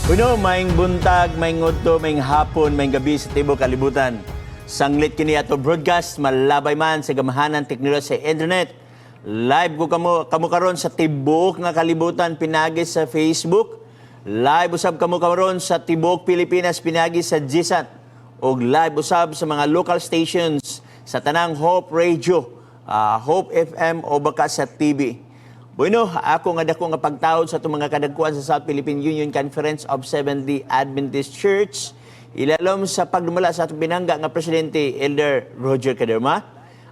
Bueno, maayong buntag, maayong udto, maayong hapon, maayong gabi sa tibok kalibutan. Sanglit kini ato broadcast, malabay man sa gamahanan teknolohiya sa internet. Live ko kamo karon sa tibuok nga kalibutan pinagi sa Facebook. Live usab kamo karon sa tibuok Pilipinas pinagi sa GSAT ug live usab sa mga local stations sa tanang Hope Radio, Hope FM o baka sa TV. Bueno, ako nga dako nga pagtahod sa atong mga kadagkuan sa South Philippine Union Conference of Seventh-day Adventist Church, ilalom sa pagdumala sa atong pinangga nga presidente, Elder Roger Caderma,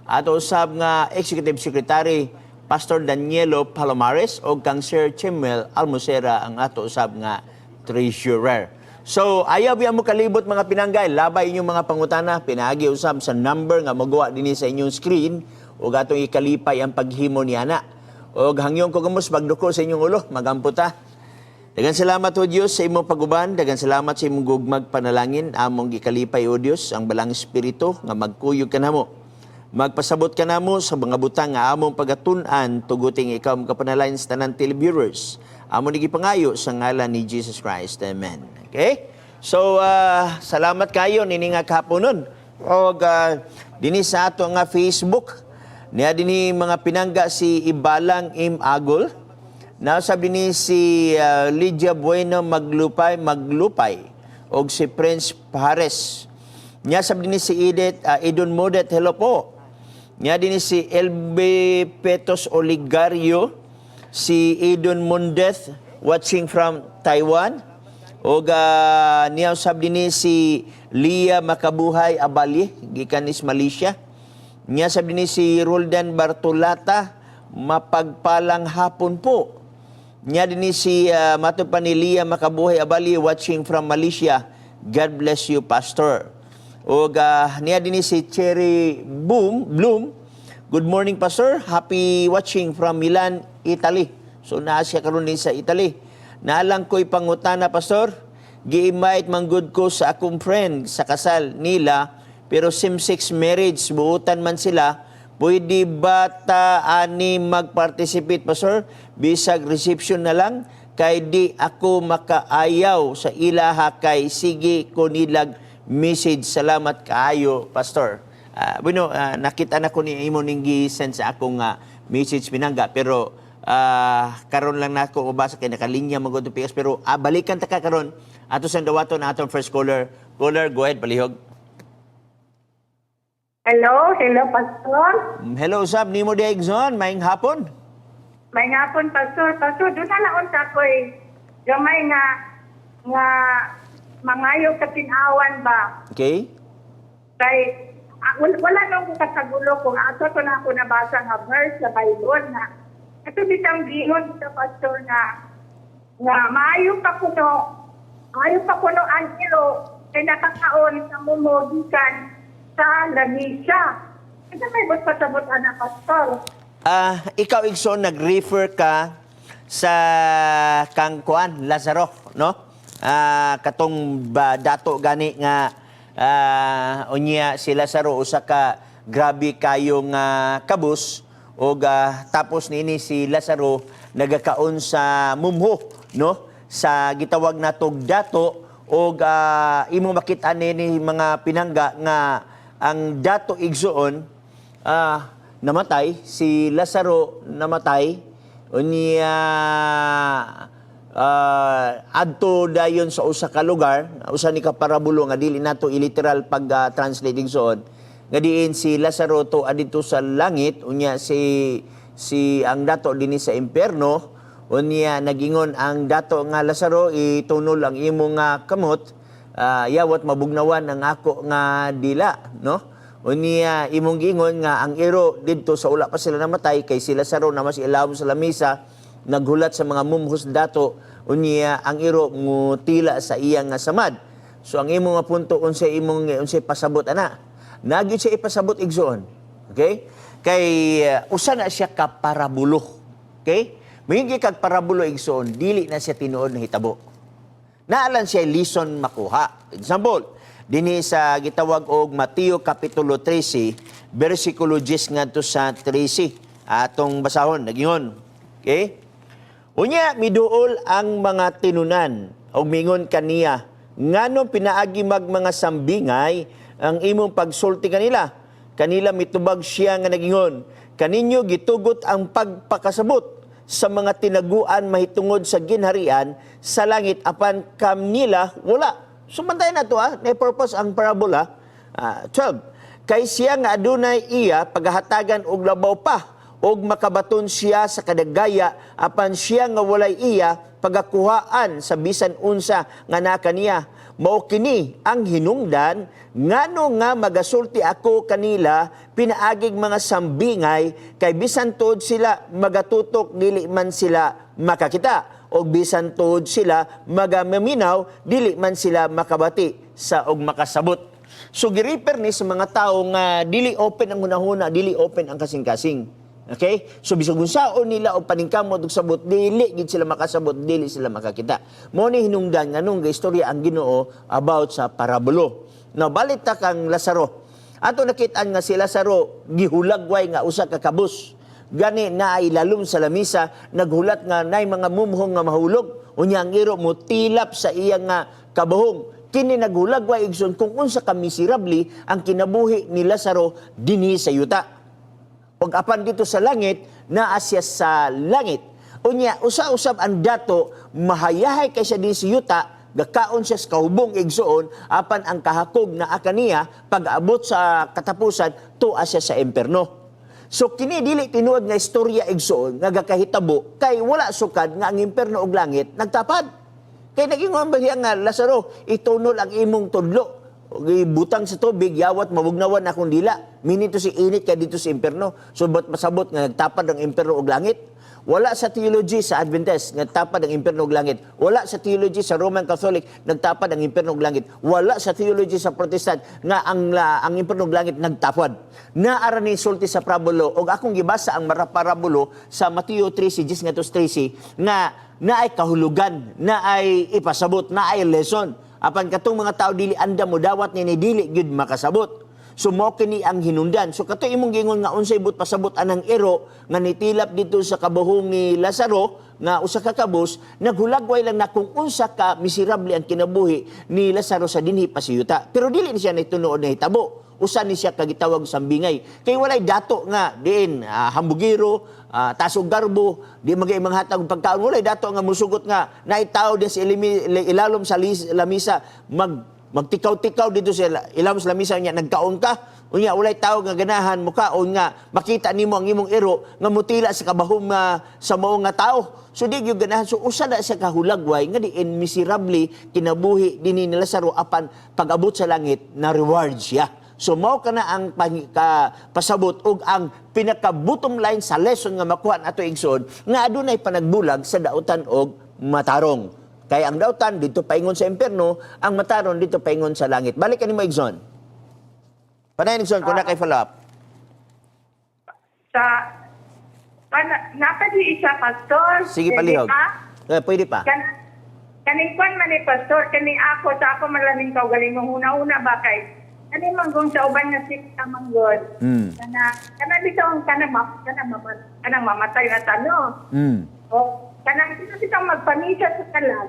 ato usab nga Executive Secretary, Pastor Danielo Palomares, o kang Sir Chimuel Almocera, ang ato usab nga treasurer. So, ayaw biya mo kalibot, mga pinanggay, labay inyong mga pangutana, pinaagi usab sa number nga magawa dinhi sa inyong screen ug atong ikalipay ang paghimo niana. Og hangyon ko gamos pagduko sa inyong ulo, magampo ta. Daghang salamat, O Dios, sa imong paguban, daghang salamat sa imong gugmag panalangin, among gikalipay, O Dios, ang Balaang Espiritu nga magkuyog kanamo. Magpasabot kanamo sa mga butang nga among pagatun-an, tuguting ikaw makapanalain sa tanan televiewers. Amo ni gipangayo sa ngalan ni Jesus Christ. Amen. Okay? So, salamat kayo nini nga kahaponon. Og dinhi sa ato nga Facebook, niya dinhi, mga pinangga, si Ibalang Im Agol. Nasa dinhi si Lydia Bueno Maglupay Maglupay og si Prince Pares. Nya sab dinhi si Edith Edon Modet, hello po. Nya dinhi si LB Petos Oligario, si Edon Mundeth watching from Taiwan. Og niya usab dinhi si Lia Makabuhay Abali gikan is Malaysia. Niya sab dinhi si Roldan Bartolata, mapagpalang hapon po. Nya dinhi si mato pa ni Lia Makabuhay Abali watching from Malaysia. God bless you, Pastor. Og niya dinhi si Cherry Boom Bloom. Good morning, Pastor. Happy watching from Milan, Italy. So naa siya karon din sa Italy. Naa lang ko'y pangutana, Pastor. Gi-invite manggod ko sa akong friend sa kasal nila pero same-sex marriage, buutan man sila. Pwede ba ta ani mag-participate, Pastor? Bisag reception na lang kay di ako makaayaw sa ilaha kay sige ko nilag message. Salamat kaayo, Pastor. Bueno, nakita na ko ni imo ning gi-send sa akong message, pinangga, pero karon lang nako mabasa kay nakalinya magud pikas, pero balikan ta ka karon. Ato sang dawaton atong first caller. Caller, go ahead, palihog. Hello, hello, Pastor. Hello usab nimo di, Exxon, maayong hapon. Maayong hapon, Pastor. Pastor, doon na lang unta ko eh. Gamay nga mangayo sa tinawan ba. Okay? Kay wala nung ko kasagulo kung ato to na ako nabasa nga verse sa Bible na ito bitang gingon sa pastor nga maayo pa kuno ang iro kay nakakaon sa mumho gikan sa lamisa. Ito may but pasabot ana, Pastor. Ikaw, Igsoon, nag-refer ka sa kang kuan Lazaro, no? Katong ba, dato gani nga unya si Lazaro usa ka grabe kayo nga kabus og tapos niini si Lazaro nagakaon sa mumho, no? Sa gitawag natog dato og imo makita nini, mga pinangga, nga ang dato, igsoon, namatay si Lazaro, namatay unya adto dayon sa usa ka lugar, usa ni ka parabulo nga dili nato iliteral pag translating soon, nga diin si Lazaro to adito sa langit, unya si si ang dato dinhi sa impierno. Unya nagingon ang dato nga, "Lazaro, itunol ang imo nga kamot, yawat mabugnawan ang ako nga dila," no? Unya imong giingon nga ang iro didto sa ula pa sila namatay kay si Lazaro na mas ilawom sa lamisa naghulat sa mga mumhos dato, unya ang iro mutila sa iya nga samad. So ang imong nga punto, unsay imong unsay pasabot ana? Nagyud siya ipasabot, igsoon. Okay? Kay usa na siya ka parabulo. Okay? Moingon kag parabulo, igsoon, dili na siya tinuod na hitabo. Naalan siya lesson makuha. Example, dinhi sa gitawag og Mateo kapitulo 13, bersikulo 10 ngadto sa 13. Atong basahon, nagingon. Okay? Unya miduol ang mga tinunan. Og mingon kaniya, "Nganong pinaagi mag mga sambingay ang imong pagsulti kanila?" Kanila mitubag siya nga nagingon, "Kaninyo gitugot ang pagpakasabot sa mga tinaguan mahitungod sa ginharian sa langit, apan kanila wala." So bantayan na to ha, na purpose ang parabola. 12. Kay siya nga adunay iya, pagahatagan og labaw pa og makabaton siya sa kadagaya, apan siya nga walay iya, pagakuhaan sa bisan unsa nga naa kaniya. Mao kini ang hinungdan ngano nga magasulti ako kanila pinaagig mga sambingay, kay bisan tuod sila magatutok, dili man sila makakita, og bisan tuod sila magamaminaw, dili man sila makabati sa og makasabot. So gi-refer ni sa mga tao nga dili open ang hunahuna, dili open ang kasing-kasing. Okay? So bisag unsaon nila og paningkamot og sabot, dili gid sila makasabot, dili sila makakita. Mao ni hinungdan nganong gaistorya ang Ginoo about sa parabolo. Now balik ta kang Lazaro. Ato nakit-an nga si Lazaro gihulagway nga usa ka kabus. Gani na ilalom sa lamisa, naghulat nga nay mga mumhong nga mahulog. Unya ang iro mo tilap sa iya nga kabuhong. Kini naghulagway, igsoon, kung unsa ka miserable ang kinabuhi ni Lazaro dinhi sa yuta. Ug apan dito sa langit, naa siya sa langit. Unya, usa-usab ang dato, mahayahay kay siya din sa yuta, gakaon siya sa kahubong, igsoon, apan ang kahakog na kaniya, pag-abot sa katapusan, tuwa siya sa imperno. So kini dili tinuod nga istorya, igsoon, nga gakahitabo kay wala sukad nga ang imperno ug langit nagtapad. Kay nag-ingon ba siya nga, "Lazaro, itunol ang imong tudlo. Ug ibutang sa tubig, yawat mabugnawan akong dila." Meaning to si init kay dito sa imperno. So ba't masabot nga nagtapad ang imperno ug langit? Wala sa theology sa Adventist nagtapad ang imperno ug langit. Wala sa theology sa Roman Catholic nagtapad ang imperno ug langit. Wala sa theology sa Protestant nga ang imperno ug langit nagtapad. Naara ni sulti sa parabolo ug akong gibasa ang parabulo sa Mateo 13, 10 ngadto 13 nga naay kahulugan, naay ipasabot, naay lesson. Apan katong mga tao dili andam mo dawat ni dili gyud makasabot. So mao kini ang hinungdan. So kato imong gingon nga unsay but pasabot anang iro nga nitilap dito sa kabuhong ni Lazaro nga usa ka kabus, naghulagway lang na kung unsa ka miserable ang kinabuhi ni Lazaro sa dinhi pa sa yuta. Pero dili ni siya nitunood na hitabo. Usa ni siya kagitawag sambingay. Kay walay dato nga diin hambugiro, tasog garbo, di magay manghatag og pagkaon. Walay dato nga musugot nga naay tawo din sa ilalom sa lamisa magtikaw-tikaw dito sa ilalom sa lamisa niya nagkaon ka. Unya walay tawo nga ganahan mo kaon nga makita nimo ang imong iro nga mutila sa kabahom nga sa mao nga tao. So di gyud ganahan. So usa na siya kahulagway nga diin miserable kinabuhi dinhi ni Lazaro, apan pag-abot sa langit na reward siya. So mao kana ang pasabot ug ang pinaka bottom line sa lesson nga makuha nato, igsoon, nga adunay panagbulag sa dautan og matarong. Kay ang dautan dito paingon sa impierno, ang matarong dito paingon sa langit. Balik kanimo, igsoon. Panayon, igsoon, kung na kay follow up. Sa napadi isa, Pastor. Sige, Pwede palihog. pa? Eh, pwede pa. Kaning kwan man ni Pastor, kaning ako sa ako malaning kaugalingong huna-huna ba kay kani manggong sa uban nga sikta manggod. Kana kana bitong kana ma, kana mama, kanang mamatay na tano. O kanang sino bitong magpamisa sa kalag.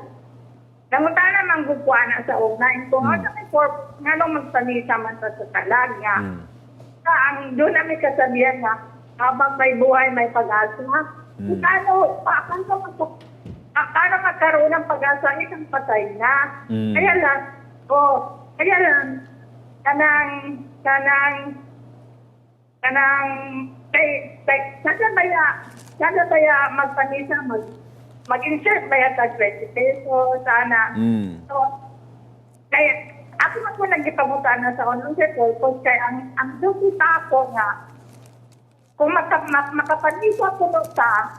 Nangutana man gud ko ana sa una kung ano may purpose nganong magpamisa man ta sa kalag nga. Sa ang doon na may kasabihan nga habang may buhay may pag-asa. Paano magkaroon ng pag-asa ang isang patay na? Kaya lang kanang kay kada baya magpamisa, mag-insert baya tag 20 pesos sana. So kaya ako man ko nagipangutana sa unong sa purpose kay ang dukita ako nga kung makapamisa kuno ta,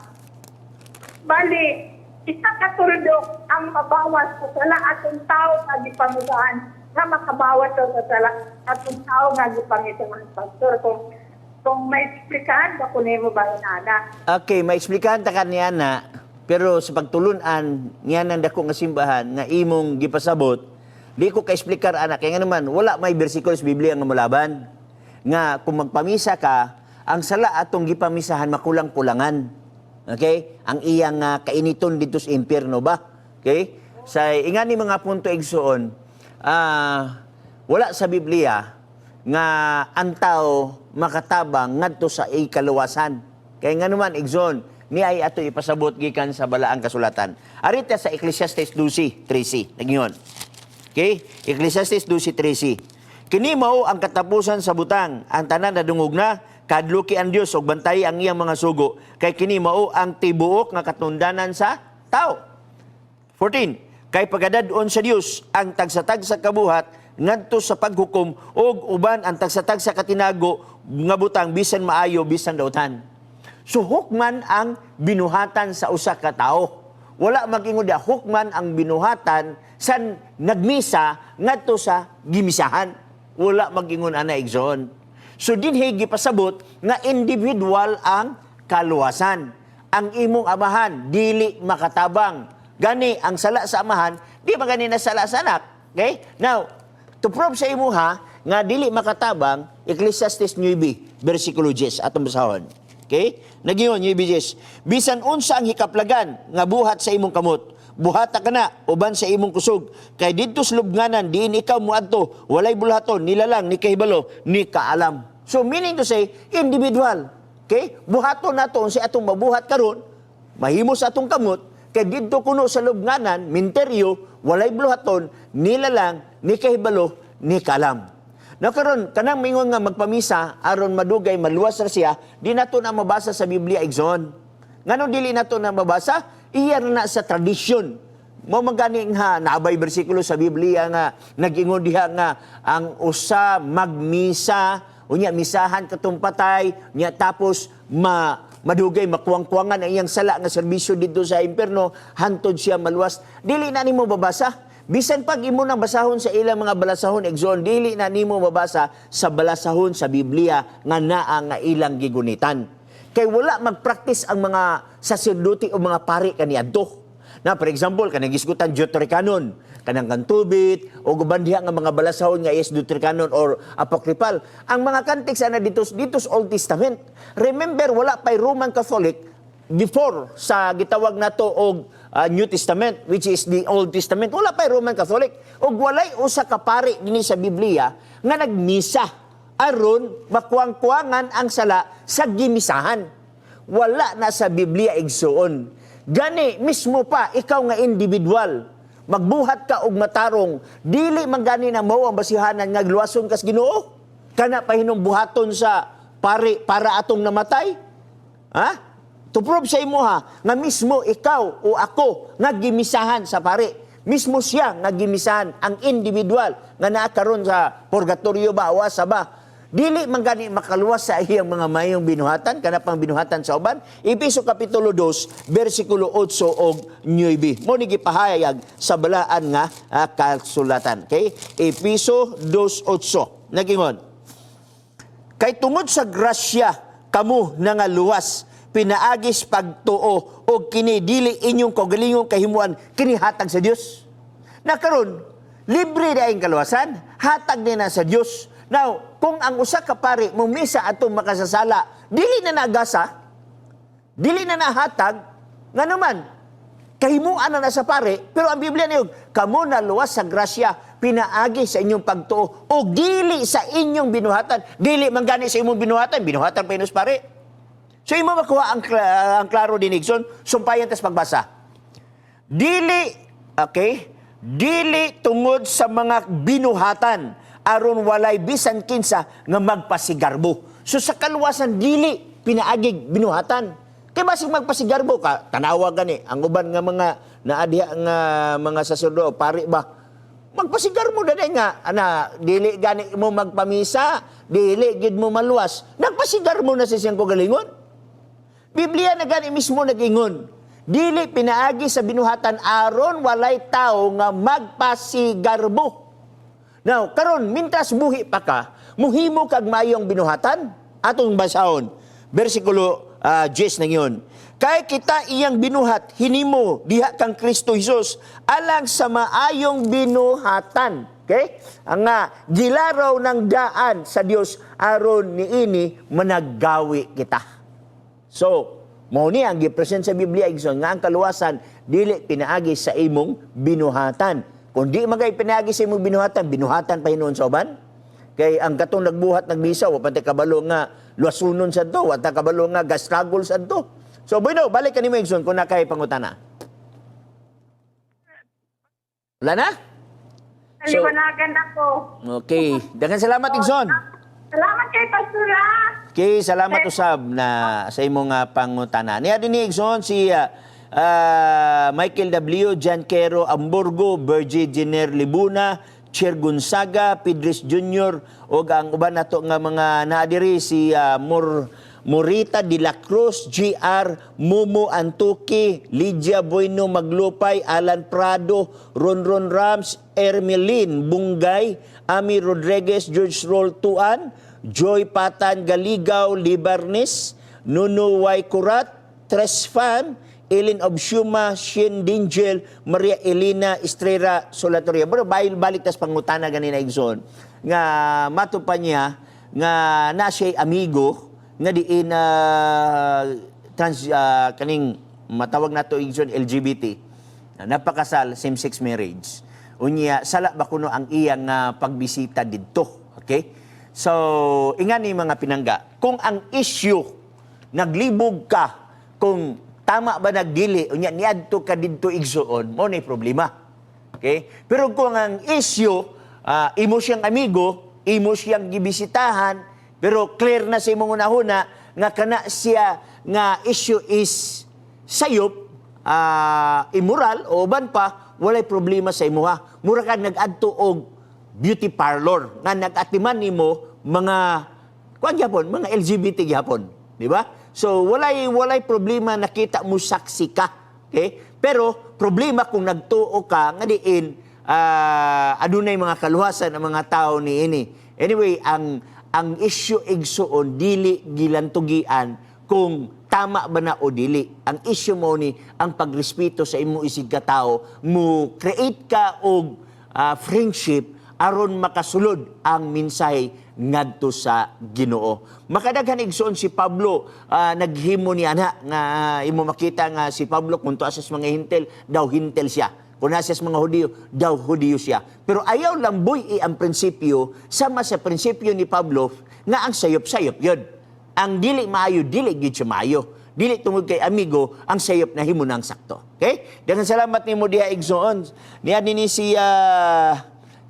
bali isa ka tuldok ang mabawas sa sala atong tao nga gipamisahan, nga makabawas sa sala atong tao nga gipamisahan, Pastor. Kung maexplikahan ba ko nimo ba inana? Okay, maexplikahan ta ka niana, pero sa pagtulunan niya ng dako nga simbahan nga imong gipasabot, di ko ka-explikar ana kay nga naman wala may bersikulo sa Biblia nga molaban nga kung magpamisa ka, ang sala atong gipamisahan makulang-kulangan. Okay? Ang iyang kainiton dito sa impyerno ba? Okay? Sa ingani mga punto, igsuon, wala sa Biblia nga ang tao makatabang ngadto sa ikaluwasan. Kay nga naman, igsoon, ni ay ato ipasabot gikan sa balaang kasulatan. Arita sa Ecclesiastes 12:13. Nagyon. Okay? Ecclesiastes 12:13. Kini mao ang katapusan sa butang. Ang tanan nadungog na, kadluki ang Dios ug bantayi ang iyang mga sugo. Kay kini mao ang tibuok nga katundanan sa tao. 14. Kay pagadad-on sa Dios ang tagsa-tagsa kabuhat ngadto sa paghukom ug uban ang tagsa-tagsa katinago nga butang, bisan maayo bisan dautan. So hukman ang binuhatan sa usa ka tawo. Wala mag-ingon diha hukman ang binuhatan sa nagmisa ngadto sa gimisahan. Wala mag-ingon ana, igsoon. So dinhi gipasabot nga individual ang kaluwasan. Ang imong amahan dili makatabang. Gani ang sala sa amahan di ba gani na sala sa anak? Okay? Now, to prove sa imuha nga dili makatabang, Ecclesiastes 9 versikulo 10 atong basahon. Okay? Nagingon 9:10. Bisan unsa ang hikaplagan nga buhat sa imong kamot, buhata ka na uban sa imong kusog, kay didto sa lubnganan diin ikaw moadto, walay buluhaton, nilalang, ni kahibalo, ni kaalam. So meaning to say, individual. Okay? Buhaton nato unsa atong mabuhat karon, mahimo sa atong kamot, kay didto kuno sa lubnganan, minteryo, walay buluhaton, nilalang, ni kahibalo, ni kaalam. Na karon kanang mingon nga magpamisa aron madugay maluwas ra siya, di nato na mabasa sa Biblia, igsoon. Ngano dili nato na mabasa? Iya na sa tradisyon. Mo man gani nga naabay bersikulo sa Biblia nga nag-ingon diha nga ang usa magmisa, unya misahan katong patay, unya tapos madugay makuwang-kuwangan ang iyang sala nga serbisyo didto sa impierno hantod siya maluwas. Dili na nimo babasa. Bisan pag imo nang basahon sa ilang mga balasahon, igsoon, dili na nimo mabasa sa balasahon sa Biblia nga naa nga ilang gigunitan. Kay wala magpractice ang mga saserdote o mga pari kaniadto. Na for example, kanang gisgutan Deuterocanon, kanang kantubit o guban diha nga mga balasahon nga is Deuterocanon or Apocryphal. Ang mga context ana dito dito sa Old Testament. Remember, wala pay Roman Catholic before sa gitawag nato og New Testament, which is the Old Testament. Wala pay Roman Catholic ug walay usa ka pari dinhi sa Biblia nga nagmisa aron makuwang-kuwangan ang sala sa gimisahan. Wala na sa Biblia, igsuon. Gani mismo pa ikaw nga individual, magbuhat ka og matarong, dili man gani na mao ang basihanan nga luwason kas Ginoo. Kana pa hinong buhaton sa pari para atong namatay, ha? To prove sa imo ha, nga mismo ikaw o ako nga gimisahan sa pari. Mismo siya nga gimisahan, ang individual nga naa karon sa purgatorio ba o asa ba. Dili man gani makaluwas sa iyang mga mayong binuhatan, kana pang binuhatan sa uban. Epeso kapitulo 2, versikulo 8 og 9. Mo ni gipahayag sa balaan nga kasulatan. Okay? Epeso 2:8. Nagingon, "Kay tungod sa grasya kamo nangaluwas pinaagis pagtuo, og kini dili inyong kaugalingong kahimuan, kini hatag sa Dios." Na karon libre na ang kaluwasan, hatag ni na sa Dios. Now, kung ang usa ka pari mumisa atong makasasala, dili na nagasa, dili na nahatag, nga naman, kahimuan na na sa pare, pero ang Biblia niyo, kamo na luwas sa grasya, pinaagi sa inyong pagtuo, o dili sa inyong binuhatan. Dili man gani sa imong binuhatan, binuhatan pa inos pare. So imo makuha ang klaro din, igsoon, sumpayan tas pagbasa. Dili, okay? Dili tungod sa mga binuhatan, aron walay bisan kinsa nga magpasigarbo. So sa kaluwasan dili pinaagig binuhatan. Kay basig magpasigarbo ka, tanawa gani ang uban nga mga naadhiha nga mga saserdote, pari ba? Magpasigarbo na nga, ana, dili gani mo magpamisa, dili gid mo maluwas. Nagpasigarbo na sa siyang kagalingon. Biblia na gani mismo nag-ingon. Dili pinaagi sa binuhatan aron walay tao nga magpasigarbo. Now, karon mintras buhi pa ka, muhimo kag mayong binuhatan, atong basahon. Versikulo 10 nang yun. "Kay kita iyang binuhat, hinimo diha kang Kristo Jesus alang sa maayong binuhatan." Okay? Ang nga gilaraw ng daan sa Dios aron niini managgawi kita. So, Mao ni ang gipresent sa Biblia, igsoon, nga ang kaluwasan dili pinaagi sa imong binuhatan. Kung di magay pinaagi sa imong binuhatan, binuhatan pa hinuon sa uban. Kay ang katong nagbuhat nagmisa, wa pa tay kabalo nga luwasunon sad to, wa ta kabalo nga ga-struggle sad to. So bueno, balik kanimo, igsoon, kung naa kay pangutana. Wala na? Naliwanagan ako. Okay. Daghang salamat, igsoon. Salamat kay Pastora. Okay, salamat usab na sa imong pangutana. Niya din ni igsoon si Michael W. Gianquero Amburgo, Bergie Jenner Libuna, Cher Gonzaga, Pedris Jr. ug ang uban nato nga mga naadiri si Morita de la Cruz, GR, Mumu Antuki, Lydia Bueno Maglupay, Alan Prado, Ronron Rams, Ermelin Bungay, Ami Rodriguez, George Roll Tuan, Joy Patan Galigaw Libarnes, Nuno Y. Kurat, Tres Fan, Elin Obsuma, Shin Dingel, Maria Elena Estrera Solatoria. Pero balik tas pangutana ganina, igsoon, nga mato pa niya nga na siya'y amigo nga diin trans, kaning matawag nato, igsoon, LGBT na napakasal, same-sex marriage. Unya, sala ba kuno ang iyang pagbisita didto? Okay? So, ingani, mga pinangga, kung ang issue naglibog ka kung tama ba nagdili, unya niadto ka didto, igsuon, mo na problema. Okay? Pero kung ang issue, imo siyang amigo, imo siyang gibisitahan, pero clear na sa imong hunahuna nga kana siya nga issue is sayop, immoral o uban pa, walay problema sa imuha. Mura ka nag-adto og beauty parlor nga nag-atiman nimo mga kuan gyapon, mga LGBT gyapon, di ba? So walay problema nakita mo, saksi ka. Okay? Pero problema kung nagtuo ka nga diin adunay mga kaluwasan ang mga tao niini. Anyway, ang issue, igsuon, dili gilantugian kung tama ba na o dili. Ang issue mo ni ang pagrespeto sa imong isig ka tao, mo create ka og friendship aron makasulod ang mensahe ngadto sa Ginoo. Makadaghan, igsoon, si Pablo naghimo ni ana nga imo makita nga si Pablo, kung tuwa sa mga Hentil, daw Hentil siya. Kung nasa sa mga Hudiyo, daw Hudiyo siya. Pero ayaw lang buy ang prinsipyo, sama sa prinsipyo ni Pablo, nga ang sayop-sayop yun. Ang dili maayo, dili gid siya maayo. Dili tungod kay amigo, ang sayop na himo ng sakto. Okay? Daghang salamat nimo diha, igsoon. Niya ni si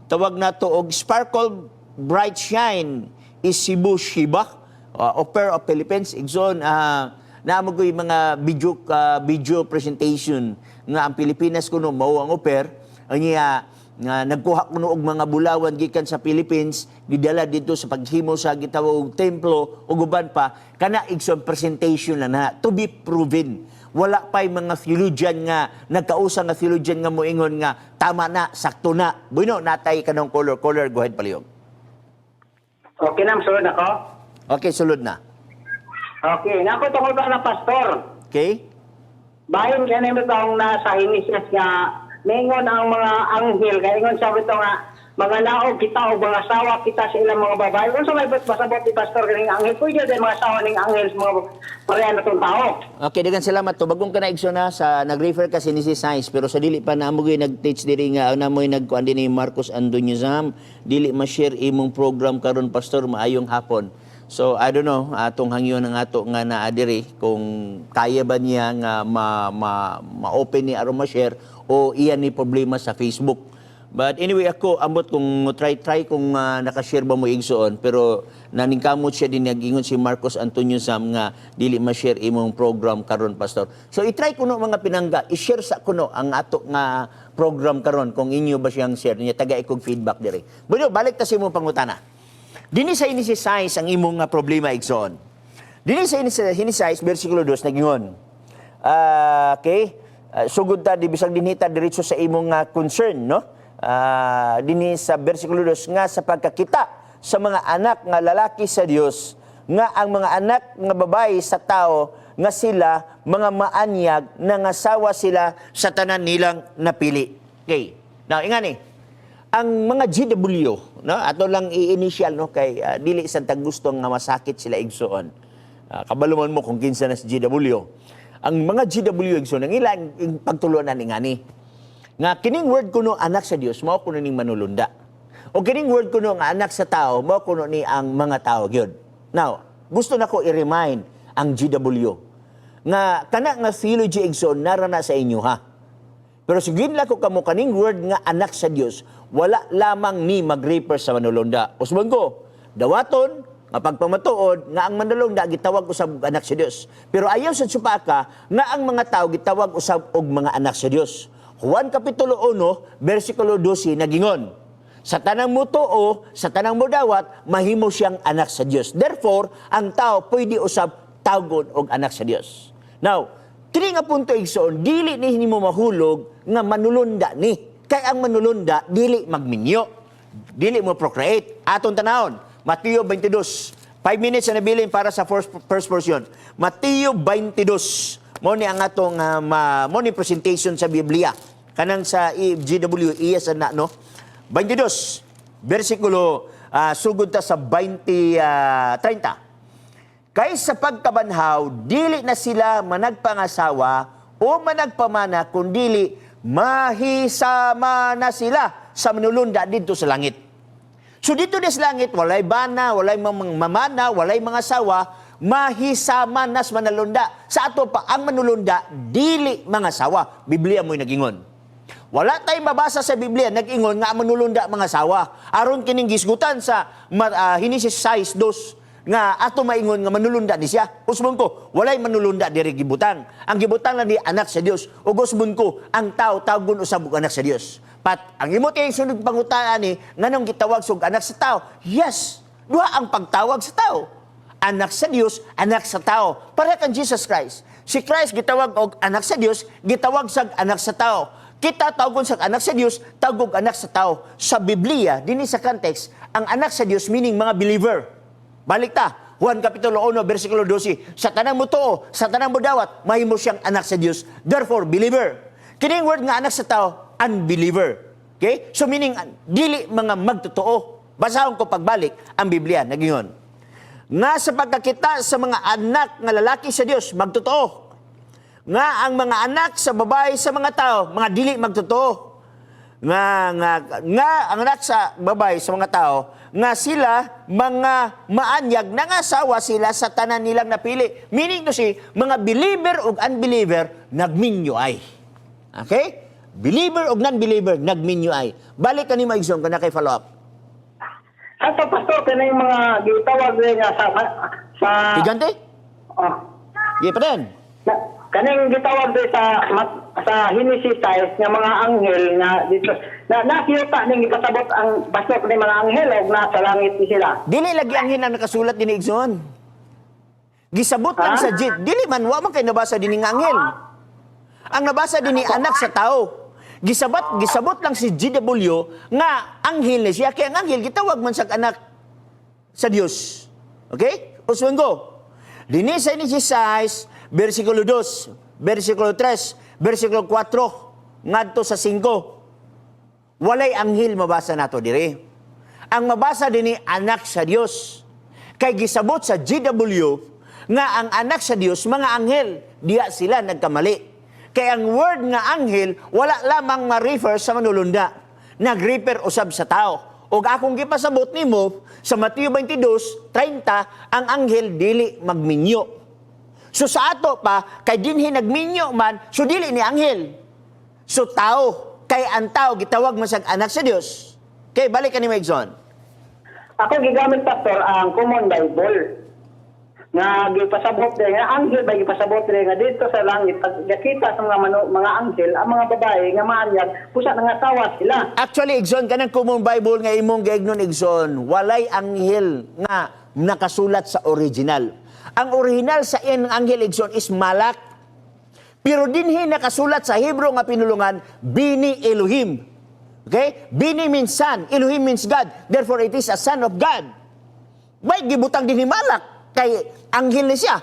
tawag nato og Sparkle Bright Shine is Cebu Shiba, au pair of Philippines. Igsoon, naamo ko yung mga video presentation nga ang Pilipinas kuno mao ang au pair. Unya nga nagkuha kuno og mga bulawan gikan sa Philippines, gidala dito sa paghimo sa gitawag og templo ug uban pa. Kana, igsoon, presentation na na to be proven. Wala pa'y mga theologian nga nagkausa nga theologian nga moingon nga tama na, sakto na. Bueno, natay kanong caller. Caller, go ahead palihog. Okay na, sulod ako. Okay, sulod na. Okay, nako tungkol ba na, pastor? Okay. Bahin kaya na itong nasa Genesis nga ningon ang mga anghel kay ingon sabi ito nga mga laog kita o mga asawa kita sa ilang mga babae. Unsa may pasabot ni pastor kaning anghel? Pwede din mga asawa ning anghel sa mga pareha na tong tao. Okay, daghang salamat. Tubagong ka na, igsoon, na sa nag-refer ka si Genesis Science, pero sa dili pa na mo nag-teach diri nga na mo'y nagkuan din ni Marcos Antonio Zam, dili ma-share imong program karon, pastor, maayong hapon. So I don't know atong hangyon ang ato nga naa diri kung kaya ba niya nga ma, ma, ma-open ni aron ma-share o iyan ni problema sa Facebook. But anyway, ako, ambot kung try-try kung nakashare ba mo, igsoon, pero naningkamot siya din, nag-ingon si Marcos Antonio Sam nga dili ma-share imong program karon, pastor. So i-try kuno, mga pinangga, i-share sa kuno ang ato nga program karon kung inyo ba siyang share niya taga ikog feedback diri. Bueno, balik ta sa imong pangutana. Dinhi sa Genesis 6 ang imong nga problema, igsoon. Dinhi sa Genesis 6 versikulo 2 nagingon. Okay? Sugod ta di bisag dinhi ta diretso sa imong concern, no? Dinhi sa versikulo 2 nga sa pagkakita sa mga anak nga lalaki sa Dios nga ang mga anak nga babae sa tao nga sila mga maanyag, nangasawa sila sa tanan nilang napili. Okay. Now, ingani, ang mga GW, no, ato lang i-initial, no, kay dili sa gusto nga masakit sila, igsoon. Kabalo man mo kung kinsa na si GW. Ang mga GW, igsoon, ang ilang pagtulunan ni ngani. Nga kining word kuno anak sa Dios mao kuno ning manulunda. O kining word kuno nga anak sa tao mao kuno ni ang mga tao gyud. Now, gusto nako i-remind ang GW nga kana nga theology, igsoon, nara na sa inyo ha. Pero sugin lang ko kamo, kaning word nga anak sa Dios, wala lamang ni mag-refer sa manulunda. Usbon ko, dawaton nga pagpamatuod nga ang manulunda gitawag usab og anak sa Dios. Pero ayaw sa tsupaka nga ang mga tao gitawag usab og mga anak sa Dios. Juan Kapitulo 1, versikulo 12 nagingon, "Sa tanang mo tuo, sa tanang mo dawat, mahimo siyang anak sa Dios." Therefore, ang tao pwede usab tawgon og anak sa Dios. Now, kini nga punto, igsoon, dili ni nimo mahulog nga manulunda ni. Kay ang manulunda dili magminyo. Dili mo procreate. Aton tanawon, Mateo 22. 5 minutes na nabilin para sa first portion. Mateo 22. Mo ni ang atong mo ni presentation sa Biblia. Kanang sa GW iya sa na no. 22 versikulo sugod ta sa 20 30. Kay sa pagkabanhaw, dili na sila managpangasawa o managpamana, kundili mahisama na sila sa manulunda didto sa langit. So dito na sa langit, walay bana, walay mamana, walay mga sawa, mahisama nas manulunda. Sa ato pa, ang manulunda, dili mga sawa. Biblia mo'y nagingon. Wala tayong mabasa sa Biblia nag-ingon nga ang manulunda mga sawa. Aron kining gisgutan sa Henesis 6:2 nga ato maingon nga manulunda ni siya. Usbon ko, walay manulunda diri gibutang. Ang gibutang lang ni anak sa Dios. Ug usbon ko, ang tao tawgon usab og anak sa Dios. Pat ang imo kay sunod pangutaan ni nganong gitawag sug anak sa tao? Yes, duha ang pagtawag sa tao. Anak sa Dios, anak sa tao. Para kang Jesus Christ. Si Christ gitawag og anak sa Dios, gitawag sag anak sa tao. Kita tawgon sa anak sa Dios, tawgog anak sa tao. Sa Biblia, dinhi sa context, ang anak sa Dios meaning mga believer. Balik ta. Juan Kapitulo 1, versikulo 12. Sa tanang mo tuo, sa tanang mo dawat, mahimo siyang anak sa Dios. Therefore, believer. Kining word nga anak sa tao, unbeliever. Okay? So meaning, dili mga magtotoo. Basahon ko pagbalik ang Biblia. Nagingon. Nga sa pagkakita sa mga anak nga lalaki sa Dios, magtotoo. Nga ang mga anak sa babae sa mga tao, mga dili magtotoo. Nga ang anak sa babae sa mga tao, nga sila mga maanyag, nangasawa sila sa tanan nilang napili. Meaning to say, mga believer ug unbeliever, nagminyo ay. Okay? Believer ug non-believer, nagminyo ay. Balik ka ni Maigsoon, kana kay follow up. Ato, Pastor, kanang mga gitawag nga sa Higante? Oh, Ye pa din. na, kaning gitawag din sa Henesis 6 nga mga anghel nga dito na nakita ning gipasabot ang pastor ni mga anghel og nasa langit ni sila. Dili lagi ang hinang nakasulat din Igsoon. Gisabot lang Ha? sa jit. Dili man, wa man kay nabasa din ng anghel. Ang nabasa din ni anak sa tao. Gisabot lang si GW nga anghel ni siya. Kaya ang anghel gitawag man sa anak sa Dios. Okay? Uswan ko. Dinhi sa Genesis 6, versikulo 2, versikulo 3, versikulo 4, ngadto sa 5. Walay anghel mabasa nato diri. Ang mabasa dinhi anak sa Dios. Kay gisabot sa GW nga ang anak sa Dios mga anghel, diya sila nagkamali. Kay ang word nga anghel wala lamang ma-refer sa manulunda. Nag-refer usab sa tao. Og akong gipasabot nimo sa Mateo 22:30, ang anghel dili magminyo. So sa ato pa kay dinhi nagminyo man, so dili ni anghel. So tao, kay ang tao gitawag man sa anak sa Dios. Okay, balik ka ni Megson. Ako gigamit, Pastor, ang Common Bible nga gipasabot din nga anghel ba, gipasabot din nga dito sa langit pag nakita sa mga anghel ang mga babae nga maanyag pusa nangasawa sila. Actually, Igson, kanang Common Bible nga imong giignon, Igson, walay anghel nga nakasulat sa original. Ang original sa iyang anghel, Igson, is malak. Pero dinhi nakasulat sa Hebrew nga pinulungan, Bini Elohim. Okay? Bini means son, Elohim means God. Therefore, it is a son of God. May gibutang dinhi malak kay anghel ni siya.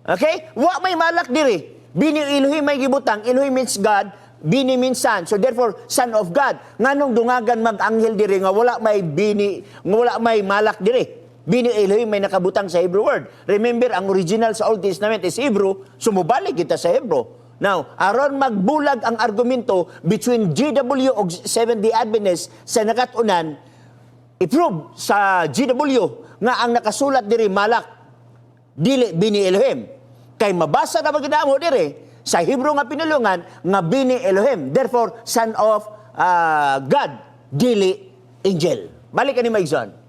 Okay? Wa may malak diri. Bini Elohim may gibutang. Elohim means God, Bini means son. So therefore, son of God. Nganong dungagan mag-anghel diri nga wala may bini, nga wala may malak diri? Bini Elohim may nakabutang sa Hebrew word. Remember, ang original sa Old Testament is Hebrew, so mobalik kita sa Hebrew. Now, aron magbulag ang argumento between GW o Seventh-day Adventist sa nakatunan, i-prove sa GW nga ang nakasulat diri malak, dili bini Elohim. Kay mabasa na ba mo diri sa Hebrew nga pinulungan nga bini Elohim. Therefore, son of God, dili angel. Balik ka ni Maigson.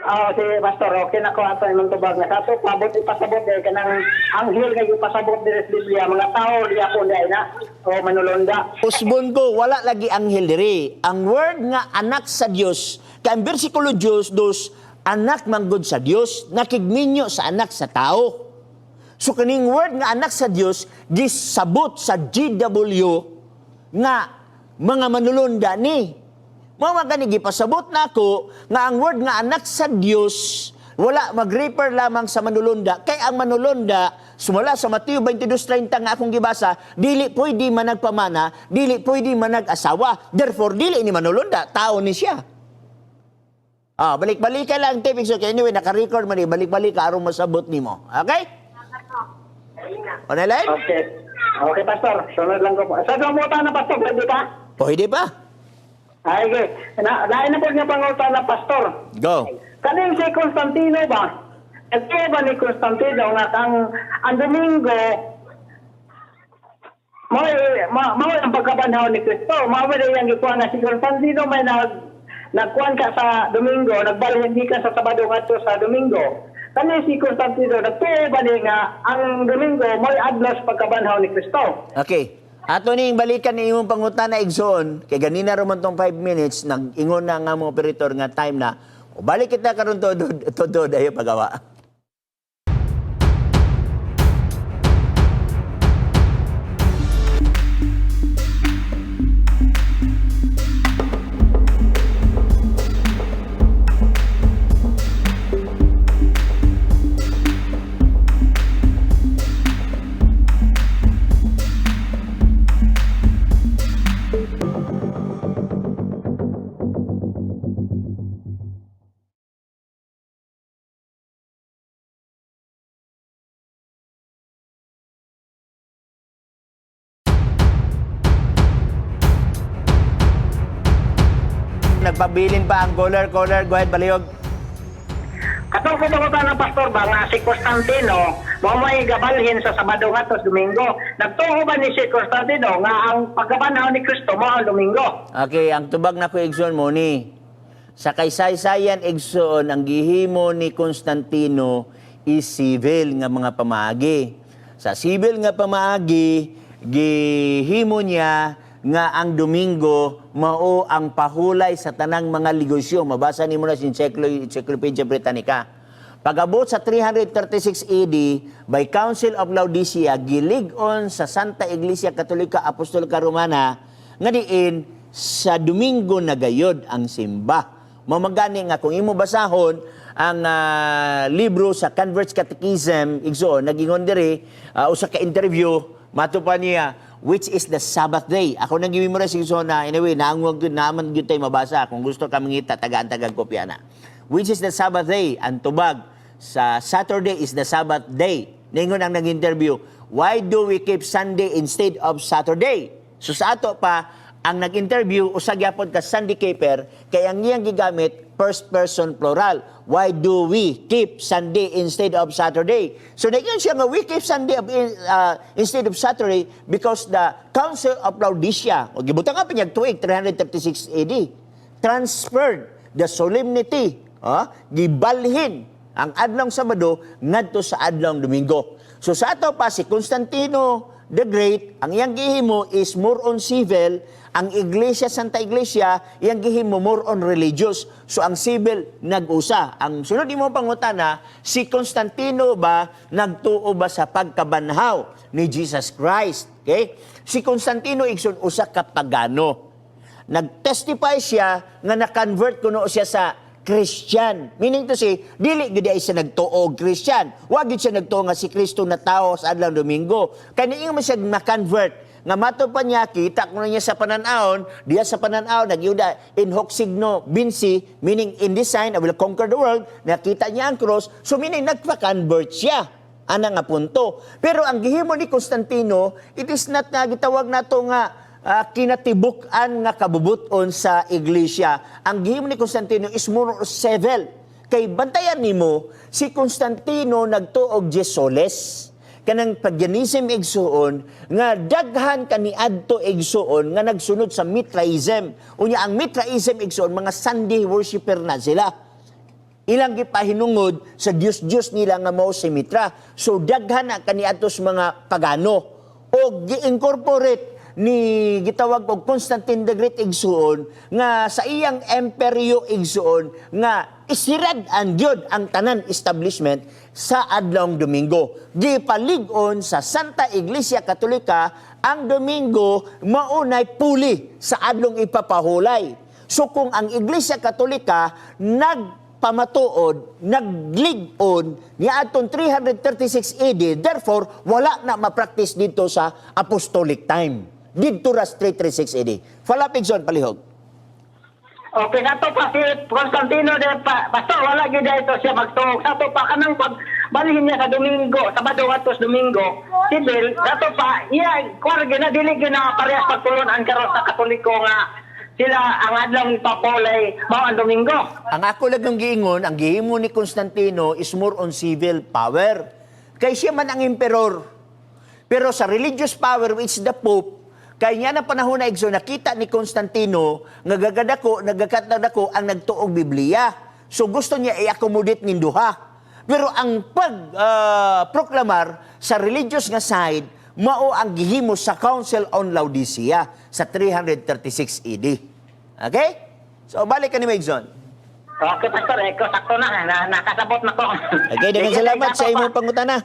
Ah, sige, Pastor, okay na ko ato imong tubag na kato pabot ipasabot eh kanang anghel nga ipasabot diri sa Biblia, mga tao di ako di na o manulonda. Usbon ko, wala lagi anghel diri. Ang word nga anak sa Dios, kay ang bersikulo Dios dos, anak manggod sa Dios, nakigminyo sa anak sa tao. So kaning word nga anak sa Dios gisabot sa GW nga mga manulunda ni. Mao man gani gipasabot nako nga ang word nga anak sa Dios wala mag-refer lamang sa manulunda, kay ang manulunda sumala sa Mateo 22:30 nga akong gibasa, dili pwede managpamana, dili pwede manag-asawa. Therefore dili ni manulunda, tao ni siya. Ah, balik-balik ka lang, Tipix. Okay, anyway, naka-record man eh. Balik-balik ka aron masabot nimo. Okay? On the line? Okay. Okay, Pastor. Sunod lang ko po. Sa pangutan na, Pastor, pwede ka? Pwede pa. Ay, okay. Na, lain na po nga pangutan na, Pastor. Go. Kaning si Constantino ba? Nagtuo ba ni Constantino nga ang Domingo mao ang pagkabanhaw ni Kristo? Mao ba yang gikuha nga si Constantino may nagkuan ka sa Domingo, nagbalhin di ka sa Sabado ngadto sa Domingo. Kani si Constantino, nagtuo ba ni nga ang Domingo mo'y adlaw sa pagkabanhaw ni Kristo? Okay. Ato ning balikan ni imong pangutana, igsoon, kay ganina ra man tong 5 minutes, nag-ingon na nga mo operator nga time na. O balik kita karon todo todo dayo pagawa. Nagpabilin pa ang caller, caller, go ahead, balihog. Katong ko ng pastor ba nga si Constantino mao may gabalhin sa Sabado ngadto sa Domingo. Nagtuo ba ni si Constantino nga ang pagkabanhaw ni Kristo mao ang Domingo? Okay, ang tubag na ko, igsoon, mo ni. Sa kaysaysayan, igsoon, ang gihimo ni Constantino is civil nga mga pamaagi. Sa civil nga pamaagi, gihimo niya nga ang Domingo mao ang pahulay sa tanang mga negosyo. Mabasa nimo na sa Encyclopedia Britannica. Pag-abot sa 336 AD, by Council of Laodicea, gilig-on sa Santa Iglesia Katolika Apostolika Romana nga diin sa Domingo na gayod ang simba. Mamagani nga kung imo basahon ang libro sa Converts Catechism, igsoon, nagingon diri, usa ka interview, mato pa niya, which is the Sabbath day. Ako nang gimemorize, igsoon, na anyway, naangwag gyud naman gyud tayo mabasa. Kung gusto ka mangita, tagaan-tagaan kopya na. Which is the Sabbath day? Ang tubag sa Saturday is the Sabbath day. Ningon ang nag-interview, why do we keep Sunday instead of Saturday? So sa ato pa, ang nag-interview, usa gyapon ka Sunday keeper, kay ang iyang gigamit, first person plural. Why do we keep Sunday instead of Saturday? So naingon siya nga we keep Sunday instead of Saturday because the Council of Laodicea, o gibutang nga pinyag tuig 336 AD, transferred the solemnity, gibalhin ang adlong Sabado ngadto sa adlong Domingo. So sa ato pa si Constantino the Great, ang iyang gihimo is more on civil, ang Iglesia Santa Iglesia iyang gihimo more on religious. So ang civil nag-usa. Ang sunod nimo pangutana, si Constantino ba nagtuo ba sa pagkabanhaw ni Jesus Christ? Okay? Si Constantino, igsoon, usa ka pagano. Nag-testify siya nga na-convert kuno siya sa Christian. Meaning to say, dili gid ay siya nagtuo og Christian. Wa gid siya nagtuo nga si Kristo na tao sa adlaw Domingo. Kay niingon man siya ma-convert Nga matod pa niya, kita ko na niya sa pananawon, diya sa pananaw, nagyuda, "In hoc signo vinci," meaning "in this sign, I will conquer the world." Nakita niya ang cross, so meaning nagpa-convert siya. Ana nga punto. Pero ang gihimo ni Constantino, it is not nga gitawag nato nga kinatibuk-an nga kabubuton sa iglesia. Ang gihimo ni Constantino is more civil. Kay bantayan nimo, si Constantino nagtuog dies soles, kanang paganism, igsuon, nga daghan kaniadto, igsuon, nga nagsunod sa Mithraism. Unya ang Mithraism, igsuon, mga Sunday worshipper na sila. Ilang gipahinungod sa Diyos-Diyos nila nga mao si Mitra. So daghan na kaniadto sa mga pagano o gi-incorporate ni gitawag og Constantine the Great, igsuon, nga sa iyang emperyo, igsuon, nga isirad-an gyud ang tanan establishment sa adlawng Domingo. Gipalig-on sa Santa Iglesia Katolika ang Domingo maunay puli sa adlong ipapahulay. So kung ang Iglesia Katolika nagpamatuod, naglig-on ni atong 336 AD, therefore wala na ma-practice dito sa apostolic time. Didto ra sa 336 AD. Follow up, Igsoon, palihog. Okay, ato pa si Constantino de pa, Pastor, wala gyud ito siya magtuog. Sa ato pa kanang pag balhin niya sa Domingo, Sabado ngadto sa Domingo, civil, ato pa iya kuwar gyud na dili gyud na parehas pagtulon-an karon sa Katoliko nga sila ang adlaw ipapolay mao ang Domingo. Ang ako lang yung giingon, ang gihimo ni Constantino is more on civil power. Kay siya man ang emperor. Pero sa religious power, which is the Pope, kay niya na panahon na, igso, nakita ni Constantino nga gagadako, nagakatadako ang nagtuog Biblia. So gusto niya i-accommodate nin duha. Pero ang pag proklamar sa religious nga side, mao ang gihimo sa Council on Laodicea sa 336 AD. Okay? So balik ka ni Igsoon. Okay, Pastor, eko sakto na, nakasabot na ko. Okay, daghang Sige, salamat sa ato imong pa. pangutana.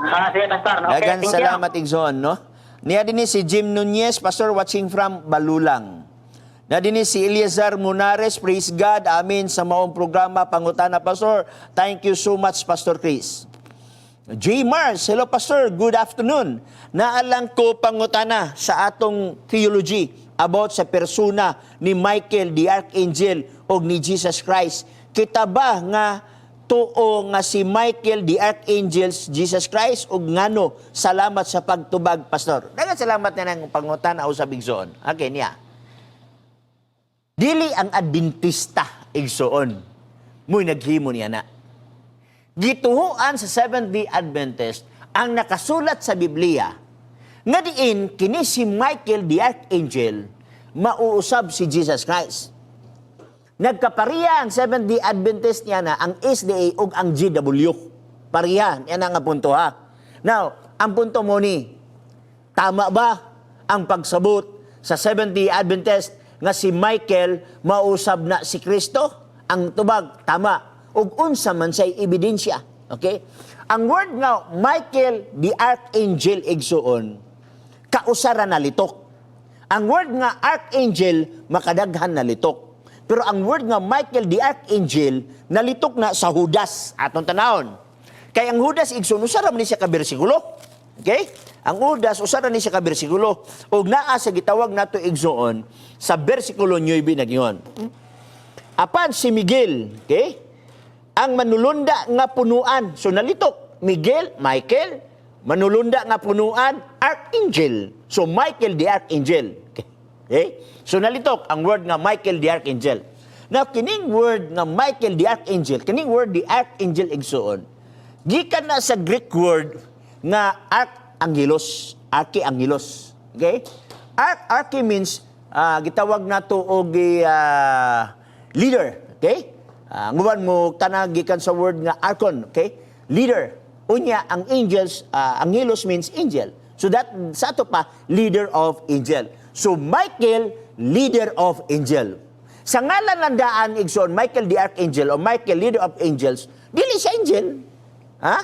Ah, sige, Pastor. Okay, Daghang thank you. salamat, Igsoon, no? Niya din ni si Jim Nunez, Pastor, watching from Balulang. Na din ni si Eleazar Munares, praise God, amen sa maong programa, pangutana, Pastor. Thank you so much, Pastor Chris. J. Mars, hello, Pastor, good afternoon. Naa lang ko pangutana sa atong theology about sa persona ni Michael the Archangel o ni Jesus Christ. Kita ba nga tuo nga si Michael the Archangel Jesus Christ ug ngano? Salamat sa pagtubag, Pastor. Daghang salamat na ng pangutana usab, igsoon. Okay niya. Dili ang Adventista, igsoon, mo'y naghimo niya na. Gituhuan sa Seventh-day Adventist ang nakasulat sa Biblia nga diin kini si Michael the Archangel mauusab si Jesus Christ. Nagkapariya ang Seventh-day Adventist niya na ang SDA ug ang GW. Pariya, yan ang punto ha. Now, ang punto mo ni, tama ba ang pagsabot sa Seventh-day Adventist nga si Michael mausab na si Kristo? Ang tubag, tama. Ug unsa man say ebidensya. Okay? Ang word nga Michael the Archangel, igsuon, kausara na litok. Ang word nga Archangel, makadaghan na litok. Pero ang word nga Michael the Archangel, nalitok na sa Judas. Atong tanawon. Kay ang Judas, igsoon, usara man ni siya ka bersikulo. Okay? Ang Judas, usara ni siya ka bersikulo. Ug naa sa gitawag nato, igsoon, sa bersikulo 9 nagyon. Apan si Miguel, okay? Ang manulunda nga punuan. So nalitok, Miguel, Michael, manulunda nga punuan, Archangel. So Michael the Archangel. Okay? So nalitok ang word nga Michael the Archangel. Now kining word nga Michael the Archangel, kining word the Archangel, igsuon, gikan na sa Greek word nga archangelos, archiangelos. Okay? Arch, archi means gitawag nato og leader, okay? Nguban mo tanag gikan sa word nga archon, okay? Leader. Unya ang angels, angelos means angel. So that sa ato pa leader of angel. So Michael, leader of angel. Sa ngalan lang daan, igsoon, Michael the Archangel o Michael leader of angels, dili siya angel. Ha?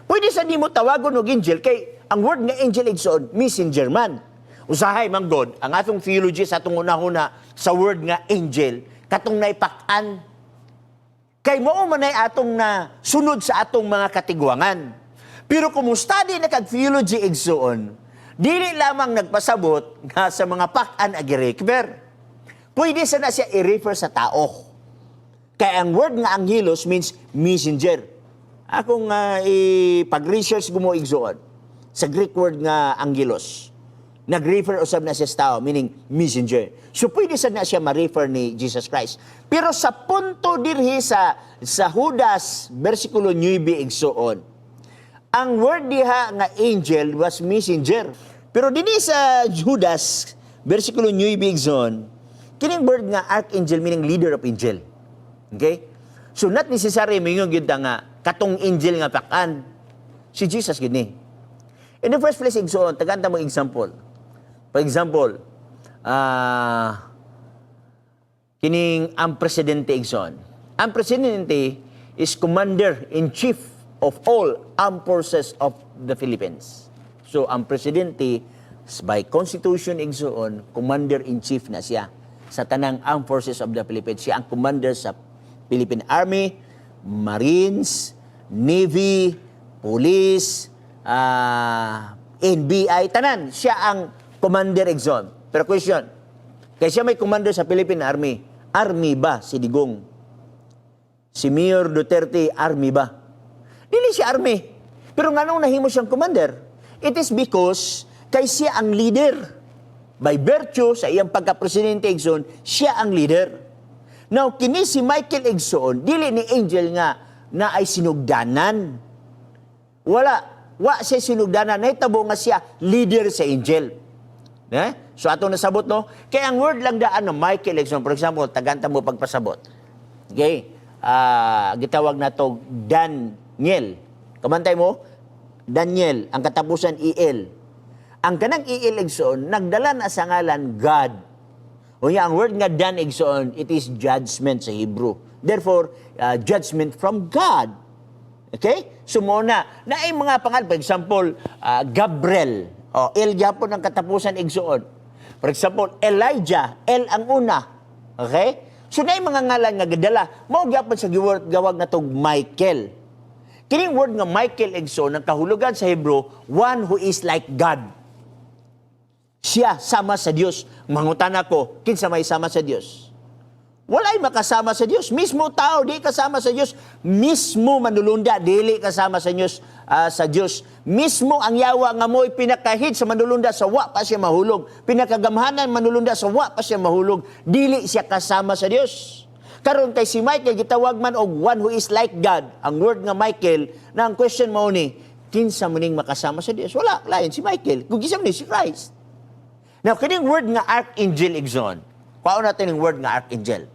Pwede sa nimo tawagon og angel kay ang word nga angel, igsoon, messenger man. Usahay man God, ang atong theology sa atong unahuna sa word nga angel, katong naipakan. Kay mao man ay atong na sunod sa atong mga katigwangan. Pero kung mo study na kag theology, igsuon, Dili lamang nagpasabot nga sa mga pak-an ang gi-refer. Pwede sa na siya i-refer sa tao. Kaya ang word nga angelos means messenger. Akong ipag-research gumo, igsoon, sa Greek word nga angelos. Nag-refer usab na siya sa tao, meaning messenger. So pwede sa na siya ma-refer ni Jesus Christ. Pero sa punto dirhi sa Judas, versikulo 9, igsoon, ang word diha nga angel was messenger. Pero dinhi sa Judas, versikulo 9, igsoon, kining word nga archangel meaning leader of angel. Okay? So not necessary mingon gyud ta nga katong angel nga pakan si Jesus gid ni. In the first place, igsoon, tagaan ta mo example. For example, kining ang presidente, igsoon. Ang presidente is commander in chief of all armed forces of the Philippines. So ang presidente by constitution, igsoon, commander in chief na siya sa tanang armed forces of the Philippines. Siya ang commander sa Philippine Army, Marines, Navy, Police, NBI, tanan. Siya ang commander, igsoon. Pero question, kaya siya may commander sa Philippine Army, army ba si Digong? Si Mayor Duterte, army ba? Dili siya army. Pero nganong nahimo siyang commander? It is because kay siya ang leader. By virtue sa iyang pagka-presidente, igsoon, siya ang leader. Now, kini si Michael, igsoon, dili ni angel nga na ay sinugdanan. Wala. Wa siya sinugdanan. Nahitabo nga siya leader sa angel. Eh? So ato nasabot, no? Kaya ang word lang daan no Michael, igsoon, for example, tagaan ta mo pagpasabot. Okay? Gitawag na to Daniel. Kamantay mo? Daniel, ang katapusan EL. Ang kanang EL, igsoon, nagdala na sa ngalan God. Unya ang word nga Dan, igsoon, it is judgment sa Hebrew. Therefore, judgment from God. Okay? So mo na, naay mga pangal, for example, Gabriel. O, El gyapon ang katapusan, igsoon. For example, Elijah, El ang una. Okay? So naay mga ngalan nga gadala, mao gyapon sa giword gawag na tog Michael. Kining word nga Michael, igsoon, ang kahulugan sa Hebrew, one who is like God. Siya sama sa Dios. Mangutana ko, kinsa may sama sa Dios? Walay makasama sa Dios. Mismo tao di kasama sa Dios. Mismo manulunda dili kasama sa Dios, sa Dios. Mismo ang yawa nga mo'y pinaka-head sa manulunda sa wa pa siya mahulog. Pinakagamhanan manulunda sa wa pa siya mahulog. Dili siya kasama sa Dios. Karon kay si Michael gitawag man og one who is like God. Ang word nga Michael na ang question mao ni, kinsa mo ning makasama sa Dios? Wala, lain si Michael. Kung kinsa mo ni si Christ. Now, kining word nga archangel, igsoon. Kuhaon natin yung word nga archangel.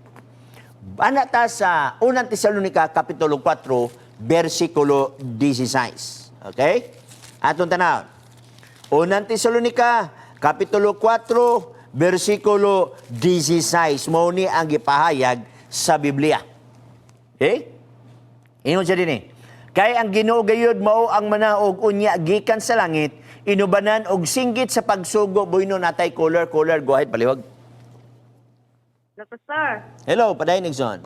Ana ta sa Unang Tesalonica, Kapitulo 4, versikulo 16. Okay? Atong tanaw. Unang Tesalonica, Kapitulo 4, versikulo 16. Mao ni ang gipahayag sa Biblia. Okay? Ingon siya din eh. Kay ang Ginoo gayud mao ang manaog unya gikan sa langit, inubanan og singgit sa pagsugo. Bueno, natay caller, caller, go ahead, paliwag. Hello, Pastor. Hello, padayon, igsoon.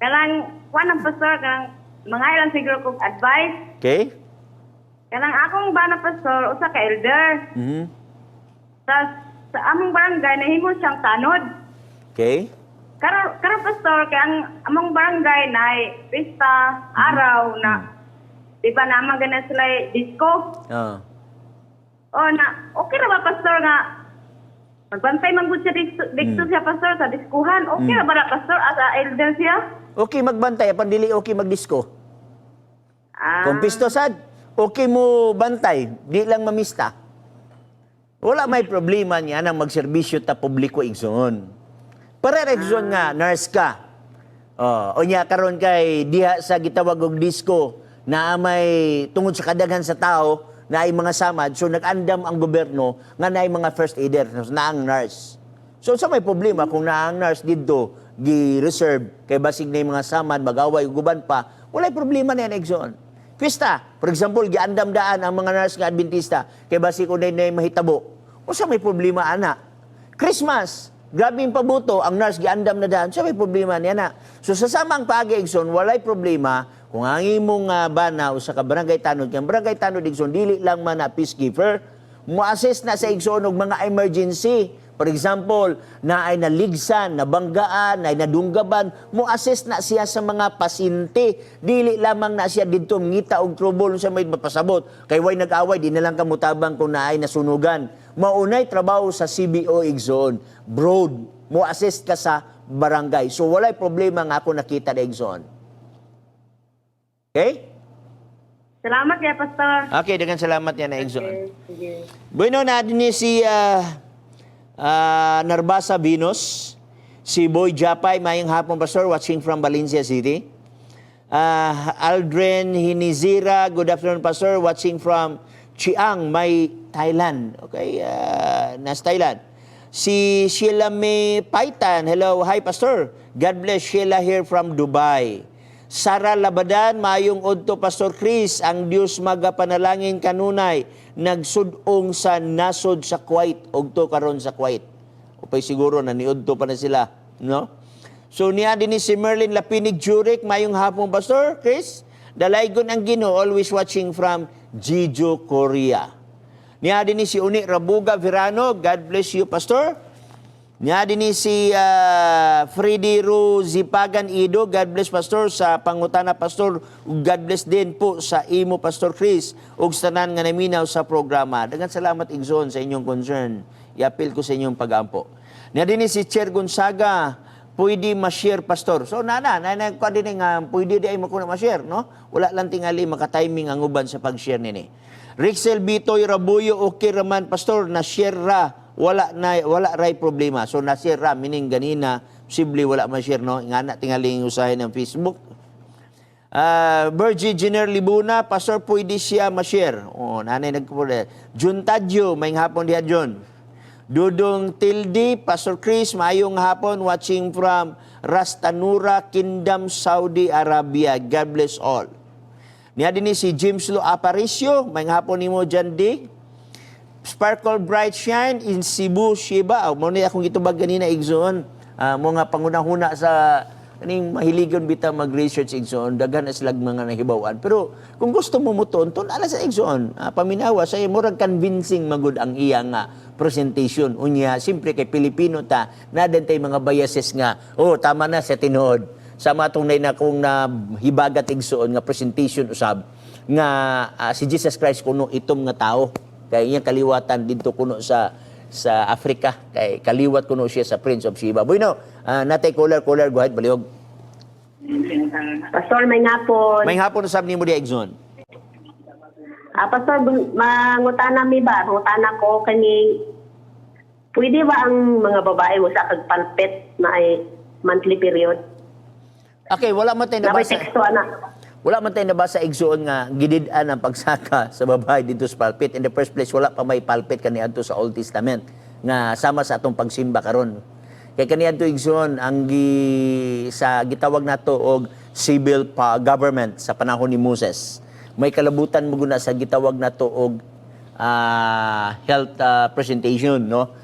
Kanang, kuan ang Pastor, kanang mga ilang siguro kong advice. Okay? Kanang akong bana, Pastor, usa ka elder. Sa among barangay, nahimo siyang tanod. Karon karon, Pastor, kay ang among barangay na pista, araw na, di ba naman ganan sila disco? Ah. O na, okay ra ba, Pastor, nga magbantay man gud siya dito siya, Pastor, sa diskuhan? Okay ra ba na, Pastor, as a elder siya? Okay magbantay, apan dili okay magdisko. Ah. Kung pisto sad, okay mo bantay, di lang mamista. Wala may problema niya nang magserbisyo ta publiko, igsoon. Para ra, igsoon, nga nurse ka. Oh, unya karon kay diha sa gitawag og disco na may tungod sa kadaghan sa tao na ay mga samad, so nag-andam ang gobyerno nga naay mga first aider na ang nurse. So sa may problema kung naa ang nurse didto gi-reserve kay basig na yung mga samad magaway ug uban pa, walay problema na yan, igsoon. Pista, for example, giandam daan ang mga nurse nga Adventista kay basig unay na mahitabo. Usa may problema ana? Christmas, grabe yung pabuto, ang nurse giandam na daan, sa may problema niya na? So sa samang paagi, igsoon, walay problema kung ang imong bana usa ka barangay tanod, kay ang barangay tanod, igsoon, dili lang man na peacekeeper. Mo-assist na sa, igsoon, og mga emergency. For example, na ay naligsan, nabanggaan, na ay nadunggaban, mo-assist na siya sa mga pasyente. Dili lamang na siya didto ngita og trouble sa may mapasabot. Kay way nag-away, di na lang kamutabang kung naay nasunugan. Maunay trabaho sa CBO, igsoon. Broad, mo-assist ka sa barangay. So walay problema nga ako nakita na, igsoon. Okay? Salamat kay Pastor. Okay, daghang salamat yan na, igsoon. Okay, sige. Bueno, na din ni si Narbasa Venus, si Boy Japay, mayong hapon, Pastor, watching from Valencia City. Aldrin Hinizira, good afternoon, Pastor, watching from Chiang Mai, Thailand. Okay, nas Thailand. Si Sheila May Paitan, hello, hi, Pastor. God bless. Sheila here from Dubai. Sara Labadan, mayong udto, Pastor Chris, ang Dios magapanalangin kanunay nagsudong sa nasod sa Kuwait, ugto karon sa Kuwait. Upay siguro na niudto pa na sila, no? So niya din ni si Merlin Lapinig Jurek, mayong hapon, Pastor Chris. Dalaygon ang Ginoo, always watching from Jeju, Korea. Niya din ni si Uni Rabuga Verano, God bless you, Pastor. Niya din ni si Freddy Ro Zipagan Ido, God bless, Pastor, sa pangutana, Pastor. God bless din po sa imo, Pastor Chris, ug sa tanan nga naminaw sa programa. Daghang salamat, igsoon, sa inyong concern. Iapil ko sa inyong pagampo. Niya din ni si Chair Gonzaga, pwede ma-share, Pastor. So nana, nana ko din nga pwede di ay mo kuno ma-share, no? Wala lang tingali maka-timing ang uban sa pag-share nini. Rixel Bitoy Rabuyo, okay raman, Pastor, na share ra, wala na wala ray problema. So na share ra meaning ganina posible wala ma-share, no? Ingana tingali usahay ng Facebook. Virgie Jenner Libuna, Pastor, pwede siya ma-share. Oh, nanay nagpupuli. Jun Tadyo, may hapon diha, Jun. Dudong Tildi, Pastor Chris, maayong hapon, watching from Rastanura, Kingdom, Saudi Arabia. God bless all. Niya din ni si James Lo Aparicio, may hapon nimo dyan di. Sparkle Bright Shine in Cebu, Shiba. Oh, mo ni akong gitubag ganina, igsoon. Mo nga pangunahuna sa kaning mahiligon bitaw mag-research, igsoon, daghan na silag mga nahibaw-an. Pero kung gusto mo muton, tun ala sa igsoon. Paminawa sa murag convincing magud ang iya nga presentation. Unya, simpre kay Pilipino ta, na din tay mga biases nga, oh, tama na sa tinuod. Sama atong nay na kung na hibagat, igsoon, nga presentation usab nga si Jesus Christ kuno itom nga tao kay iyang kaliwatan didto kuno sa Africa kay kaliwat kuno siya sa Prince of Sheba. Bueno, natay caller, caller, go ahead, balihog. Pastor, may hapon. May hapon usab nimo diha, igsoon. Pastor, mangutana mi ba? Mangutana ko kani, pwede ba ang mga babae mo sa kagpalpit na ay monthly period? Okay, wala man tay Na may nabasa. teksto ana. Wala man tay nabasa, igsoon, nga gidid-an ang pagsaka sa babae dito sa pulpit. In the first place, wala pa may pulpit kaniadto sa Old Testament nga sama sa atong pagsimba karon. Kay kaniadto, igsoon, ang sa gitawag nato og civil pa government sa panahon ni Moses. May kalabutan mo guna sa gitawag nato og health presentation, no?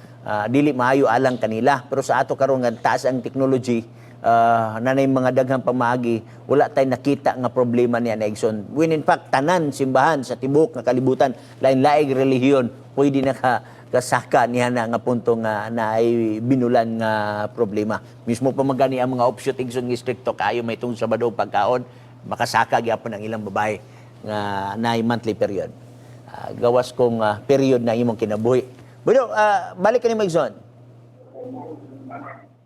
Dili maayo alang kanila, pero sa ato karon nga taas ang technology, nanay mga daghang pamaagi, wala tay nakita nga problema niya na, igsoon, when in fact tanan simbahan sa tibuok nga kalibutan, lain-laing relihiyon, pwede na ka kasaka niya na nga punto nga na ay binulan nga problema. Mismo pa magani ang mga offshoot, igsoon, nga stricto kaayo may tong Sabado pagkaon, makasaka gyapon ang ilang babae nga naay monthly period. Gawas kong period na imong kinabuhi. Bueno, balik ka ni igsoon.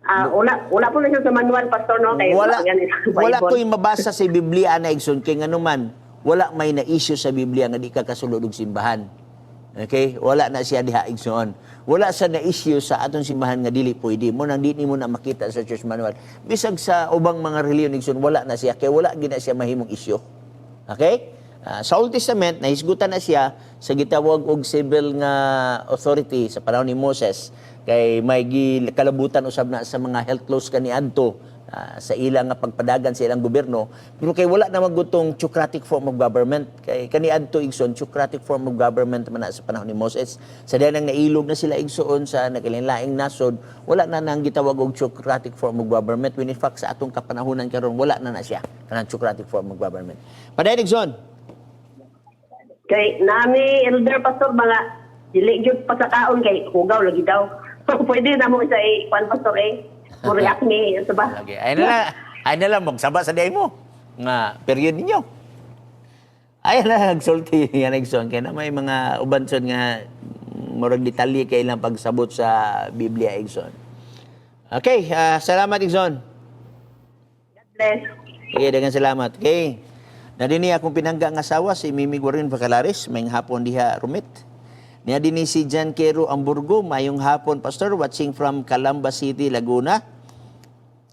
Wala po na siya sa manual, Pastor, no? Kay Wala yan sa wala Bible. ko'y mabasa sa Biblia na, igsoon, kay nganuman wala may na issue sa Biblia nga di ka kasulod og simbahan. Okay? Wala na siya diha, igsoon. Wala sa na issue sa atong simbahan nga dili pwede. Mo nang di nimo na makita sa church manual. Bisag sa ubang mga relihiyon, igsoon, wala na siya kay wala gina siya mahimong issue. Okay? Sa Old Testament, nahisgutan na siya sa gitawag og civil nga authority sa panahon ni Moses kay may kalabutan usab na sa mga health laws kaniadto sa ilang nga pagpadagan sa ilang gobyerno, pero kay wala na magutong theocratic form of government kay kaniadto, igsoon, theocratic form of government man na sa panahon ni Moses. Sa nang nailog na sila, igsoon, sa nagkalain-laing nasod, wala na nang gitawag og theocratic form of government, when in fact sa atong kapanahunan karon wala na na siya kanang theocratic form of government. Padayon, igsoon. Kay nami elder, Pastor, mga Dili gyud pasakaon kay hugaw lagi daw. Pwede na mo sa ikuan, pastor eh. Mo react ni sa ba? Okay. Ay na lang, ay na lang magsaba sa day mo nga period ninyo. Ay na lang nagsulti nga nagson kay na may mga uban son nga murag detalye kay ilang pagsabot sa Biblia, Igsoon. Okay, salamat, Igsoon. God bless. Okay, daghang salamat. Okay. Na dinhi akong pinangga nga asawa si Mimi Guarin Bacalares, may hapon diha, Rumit. Niya dinhi si John Quero Amburgo, mayong hapon, pastor, watching from Calamba City, Laguna.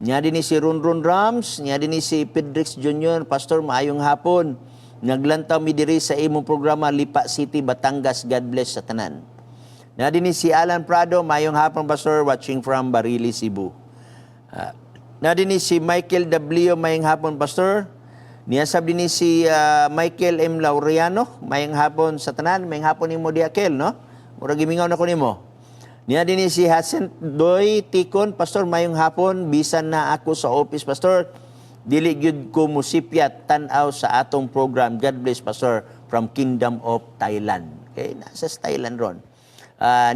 Niya dinhi si Runrun Rams, niya dinhi si Pedrix Jr., "Pastor, maayong hapon. Naglantaw mi diri sa imong programa, Lipa City, Batangas. God bless sa tanan." Niya dinhi si Alan Prado, "Maayong hapon, pastor, watching from Barili, Cebu." Na dinhi si Michael W. "Mayong hapon, pastor." Niya sab dinhi si Michael M. Laureano, "Mayong hapon sa tanan." Mayong hapon nimo diha, Kel, no? Murag gimingaw na ko nimo. Niya dinhi si Hacent Doy Tikon, "Pastor, mayong hapon, bisan na ako sa office, pastor. Dili gyud ko musipyat tan-aw sa atong program. God bless, pastor, from Kingdom of Thailand." Okay, nasa sa Thailand ron.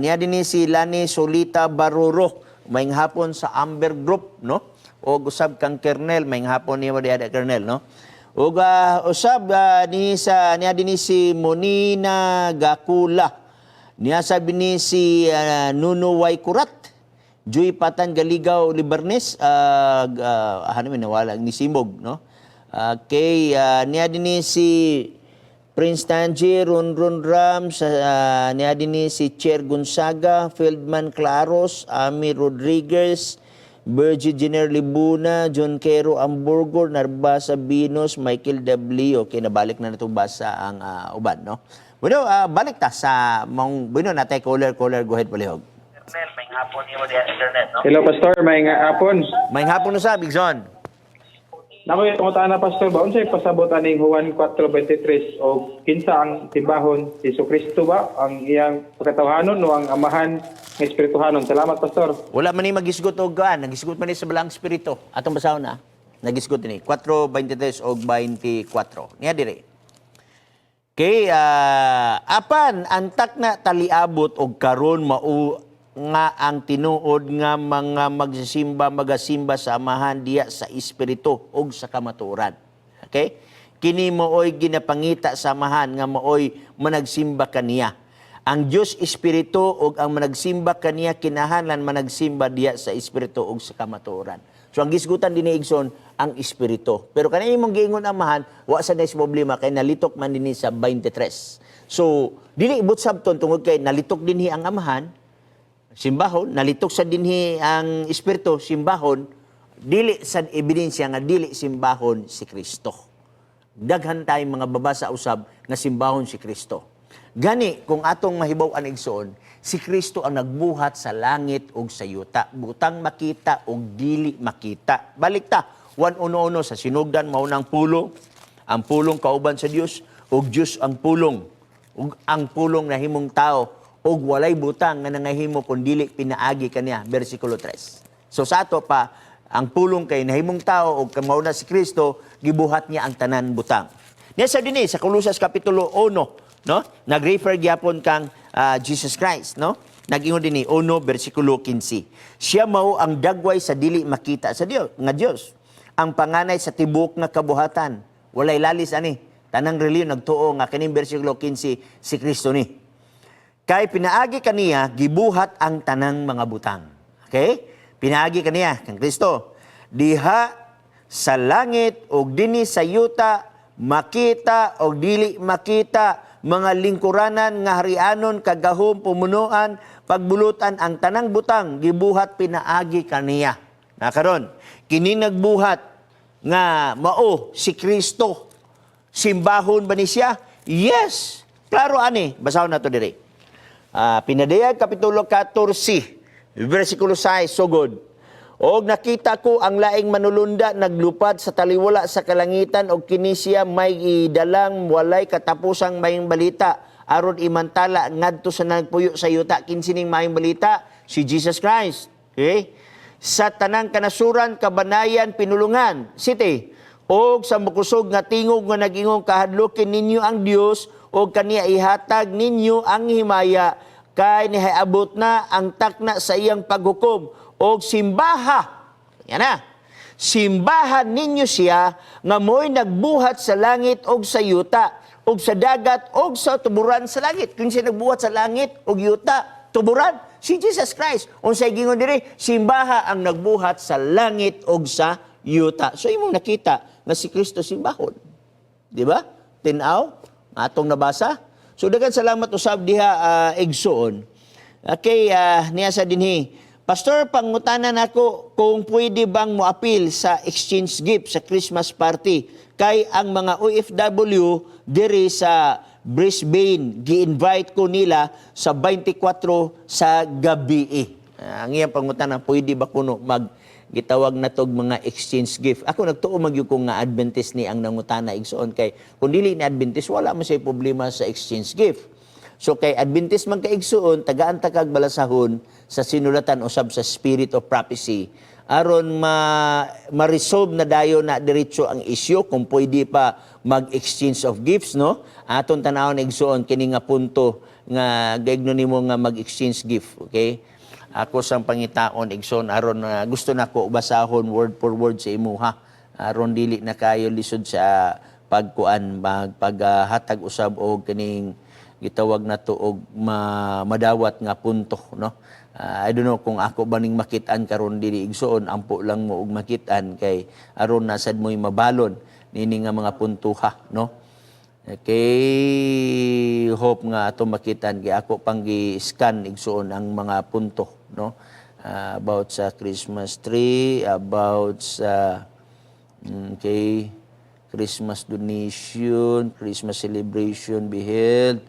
Niya dinhi si Lani Solita Baruro, "Mayong hapon sa Amber Group," no? O usab kang Kernel, mayong hapon niya diha, Kernel, no? Ug usab ni sa niya dinhi si Monina Gakula. Niya sabi ni si Nuno Y. Kurat. Joy Patan Galigaw Libarnes, ano man nawala ni Simog, no? Okay, niya dinhi si Prince Tanji, Ron Ron Ram, sa, niya dinhi si Chair Gonzaga, Feldman Claros, Ami Rodriguez, Virgie Jenner Libuna, John Quero Amburgor, Narbasa Binos, Michael W. Okay, nabalik na nato basa ang uban, no? Bueno, balik ta sa mong, bueno, natay caller, caller, go ahead, palihog. Hello, Pastor. May nga hapon. May hapon na sa, Bigson. Nako yung na, Pastor, ba unsay pasabot aning Juan 4:23 o kinsa ang timbahon, si Kristo ba ang iyang pagkatawhanon o ang Amahan nga espirituhanon? Salamat, Pastor. Wala man ni magisgot og gaan, nagisgot man ni sa Balaang Espiritu. Atong basahon na. Nagisgot ni 4:23 og 24. Niya dire. Kay apan antak na taliabot og karon mao nga ang tinuod nga mga magsisimba magasimba sa Amahan diya sa espiritu og sa kamatuoran. Okay? Kini maoy ginapangita sa Amahan nga maoy managsimba kaniya. Ang Dios espiritu ug ang managsimba kaniya kinahanglan managsimba diya sa espiritu ug sa kamatuoran. So ang gisgutan dinhi, Igsoon, ang espiritu. Pero kanang imong giingon Amahan, wa sa na problema kay nalitok man dinhi sa 23. So dili ibot sabton tungod kay nalitok dinhi ang Amahan, simbahon, nalitok sa dinhi ang espiritu, simbahon, dili sa ebidensya nga dili simbahon si Kristo. Daghan tayong mga babasa usab nga simbahon si Kristo. Gani, kung atong mahibaw-an, igsoon, si Kristo ang nagbuhat sa langit ug sa yuta. Butang makita ug dili makita. Balik ta, 1:1, sa sinugdan mao nang pulong. Ang pulong kauban sa Dios ug Dios ang pulong. Ug ang pulong nahimong tao ug walay butang nga nangahimo kun dili pinaagi kaniya, bersikulo 3. So sa ato pa, ang pulong kay nahimong tao ug mao na si Kristo, gibuhat niya ang tanan butang. Niya sa dinhi sa Kolosas kapitulo 1, no? Nag-refer gyapon kang Jesus Christ, no? Nag-ingon dinhi 1 bersikulo 15. Siya mao ang dagway sa dili makita sa Dios, nga Dios. Ang panganay sa tibok nga kabuhatan. Walay lalis ani. Tanang relihiyon nagtuo nga kining bersikulo 15 si Kristo ni. Kay pinaagi kaniya gibuhat ang tanang mga butang. Okay? Pinaagi kaniya kang Kristo. Diha sa langit ug dinhi sa yuta, makita og dili makita, mga lingkuranan nga harianon, kagahom, pumunuan, pagbulutan, ang tanang butang gibuhat pinaagi kaniya. Na karon, kini nagbuhat nga mao si Kristo. Simbahon ba ni siya? Yes. Klaro ani. Basahon nato diri. Pinadayag kapitulo 14, versikulo 6 sugod. "Og nakita ko ang laing manulunda naglupad sa taliwala sa kalangitan, og kini siya may idalang walay katapusang mayong balita aron imantala ngadto sa nagpuyo sa yuta." Kinsa ning mayong balita? Si Jesus Christ. Okay? "Sa tanang kanasuran, kabanayan, pinulungan." Siyete. "Og sa makusog nga tingog nga nag-ingon, 'Kahadlukin ninyo ang Dios og kaniya ihatag ninyo ang himaya. Kay nihaabot na ang takna sa iyang paghukom og simbaha. Yan na. Simbahan ninyo siya nga mo'y nagbuhat sa langit og sa yuta og sa dagat og sa tuburan sa langit. Kung siya nagbuhat sa langit og yuta, tuburan, si Jesus Christ. Unsay gingon diri, simbaha ang nagbuhat sa langit og sa yuta. So imong nakita nga si Kristo simbahon. Di ba? Tinaw, atong nabasa. So daghan salamat usab diha, igsoon. Okay, niya sa dinhi. Pastor, pangutana nako kung pwede bang moapil sa exchange gift sa Christmas party kay ang mga OFW diri sa Brisbane, gi-invite ko nila sa 24 sa gabi. Ang iyang pangutana, pwede ba kuno mag gitawag na tog mga exchange gift? Ako nagtuo magyud ko nga Adventist ni ang nangutana, igsoon, kay kung dili ni Adventist, wala man say problema sa exchange gift. So kay Adventist man ka, igsuon, tagaan ta kag balasahon sa sinulatan usab sa Spirit of Prophecy aron ma ma-resolve na dayon na diretso ang isyu kung pwede pa mag-exchange of gifts, no? Aton tanawon, igsuon, kini nga punto nga gaigno nimo nga mag-exchange gift, okay? Ako sang pangitaon, igsoon, aron gusto nako basahon word for word sa imuha aron dili na kayo lisod sa pagkuan paghatag usab og kining gitawag na to og madawat nga punto, no? I don't know kung ako ba ning makit-an karon dili, igsoon. Ampo lang mo og makit-an kay aron nasad mo'y mabalon nini nga mga puntuha, no? Okay, hope nga ato makitan kay ako pang gi-scan, igsoon, ang mga punto, no? About sa Christmas tree, about sa okay, Christmas donation, Christmas celebration be held,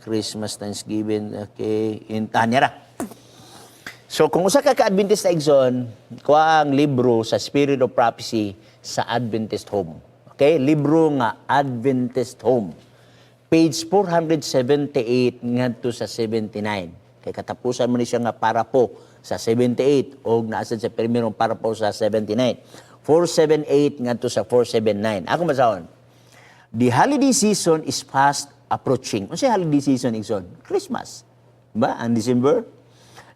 Christmas Thanksgiving, okay, in Tanya ra. So kung usa ka ka-Adventist na, igsoon, kuha ang libro sa Spirit of Prophecy sa Adventist Home. Okay? Libro nga Adventist Home. Page 478 ngadto sa 79. Kay katapusan mo ni siya nga para po sa 78 o naasad sa primerong para po sa 79. 478 ngadto sa 479. Ako basahon. The holiday season is fast approaching. Unsay holiday season, igsoon? Christmas. Ba? Ang December?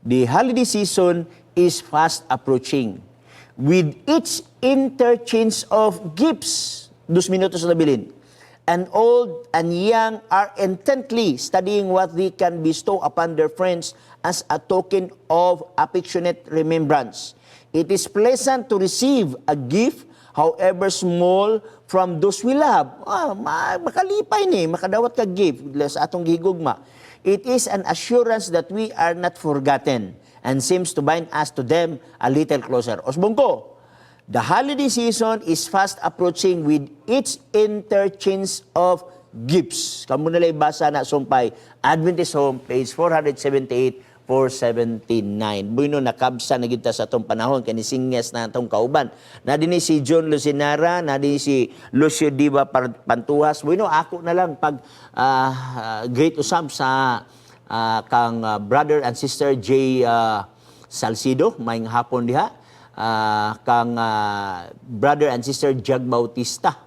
The holiday season is fast approaching. With each interchange of gifts, 2 minutos na bilin, and old and young are intently studying what they can bestow upon their friends as a token of affectionate remembrance. It is pleasant to receive a gift, however small, from those we love. Makalipay ni, makadawat ka gift sa atong gihigugma. It is an assurance that we are not forgotten and seems to bind us to them a little closer. Usbong ko, the holiday season is fast approaching with each interchange of gifts. Kamo nila basa na sumpay. Adventist Home, page 478, 479. Bueno, nakabsa na kita sa atong panahon, kani singyas na atong kauban. Na dinhi si John Lucinara, na dinhi si Lucio Diva Pantuas. Bueno, ako na lang pag great usab sa kang brother and sister J. Salcido, maayong hapon diha. Kang brother and sister Jag Bautista,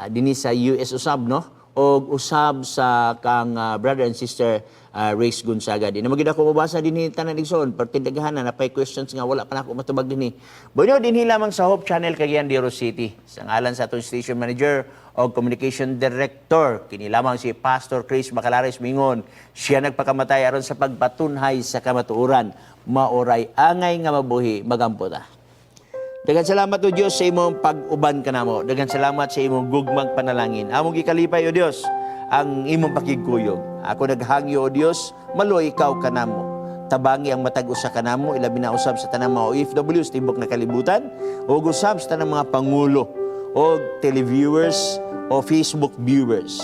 dinhi sa US usab, no? Og usab sa kang brother and sister Race Gonzaga. Di na magid ako mabasa dinhi tanan, igsoon, pertindagahan na napay questions nga wala pa nako matubag dinhi. Bueno, dinhi lamang sa Hope Channel Cagayan de Oro City. Sa ngalan sa atong station manager o communication director, kini lamang si Pastor Chris Macalares mingon, siya nagpakamatay aron sa pagpatunhay sa kamatuoran. Maoray angay nga mabuhi, magampo ta. Daghang salamat, O Dios, sa imong pag-uban kanamo. Daghang salamat sa imong gugmang panalangin. Among gikalipay, O Dios, ang imong pakigkuyog. Ako naghangyo, O Dios, maluoy ikaw kanamo. Tabangi ang matag usa kanamo, ilabi na usab sa tanang mga OFWs tibok na kalibutan, ug usab sa tanang mga pangulo o televiewers o Facebook viewers.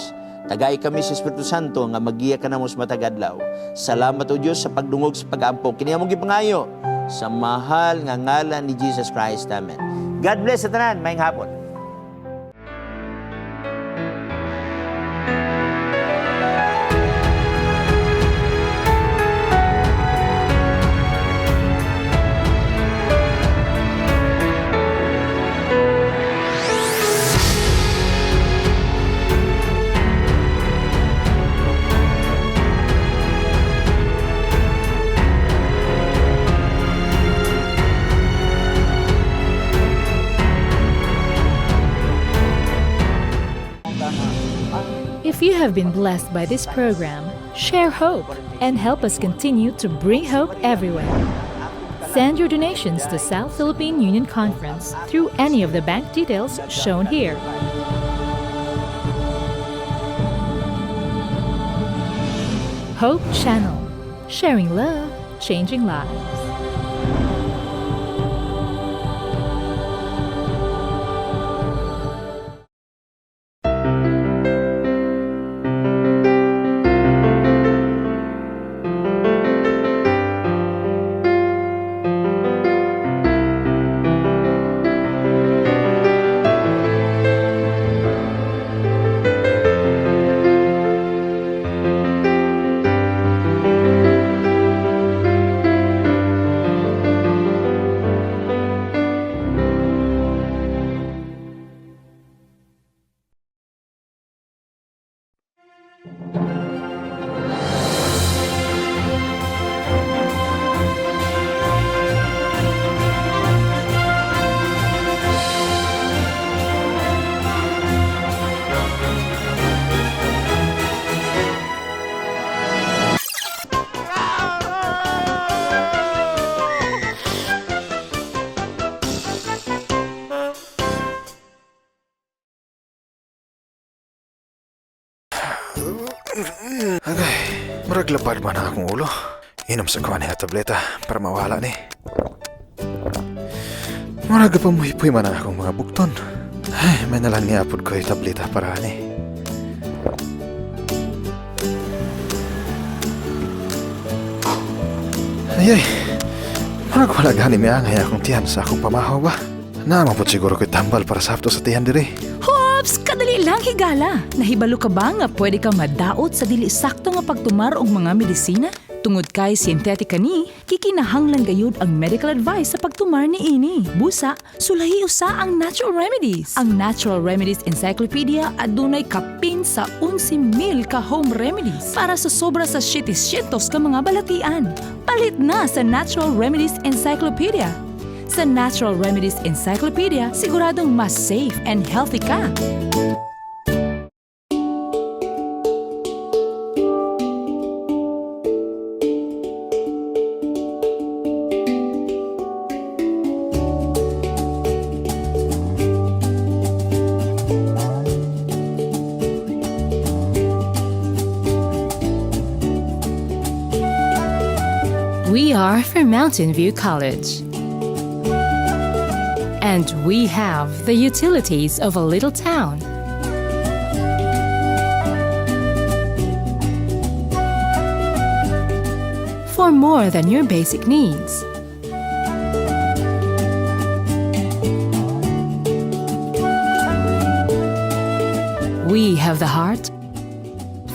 Tagay kami sa Espiritu Santo nga magiya kanamo sa matag adlaw. Salamat, O Dios, sa pagdungog sa pag-ampo. Kini among gipangayo sa mahal nga ngalan ni Jesus Christ. Amen. God bless sa tanan. Maayong hapon. If you have been blessed by this program, share hope and help us continue to bring hope everywhere. Send your donations to South Philippine Union Conference through any of the bank details shown here. Hope Channel, sharing love, changing lives. Agay, murag lapad man ang akong ulo. Inom sa kuha niya tableta para mawala ni. Murag pa muhipoy man ang akong mga bukton. Ay, may nalang niapod ko yung tableta para ani. Ay, ay, murag wala gani miangay akong tiyan sa akong pamahaw ba? Naman po siguro ko'y tambal para sa sa tiyan diri. Hops! Kadali lang, higala! Nahibalo ka ba nga pwede kang madaot sa dili sakto nga pagtumar og mga medisina? Tungod kay synthetic kani, kikinahanglan gayud ang medical advice sa pagtumar ni ini. Busa, sulahi usa ang natural remedies. Ang Natural Remedies Encyclopedia adunay kapin sa 11,000 ka home remedies para sa sobra sa 700 ka mga balatian. Palit na sa Natural Remedies Encyclopedia. Sa Natural Remedies Encyclopedia, siguradong mas safe and healthy ka. We are from Mountain View College. And we have the utilities of a little town. For more than your basic needs. We have the heart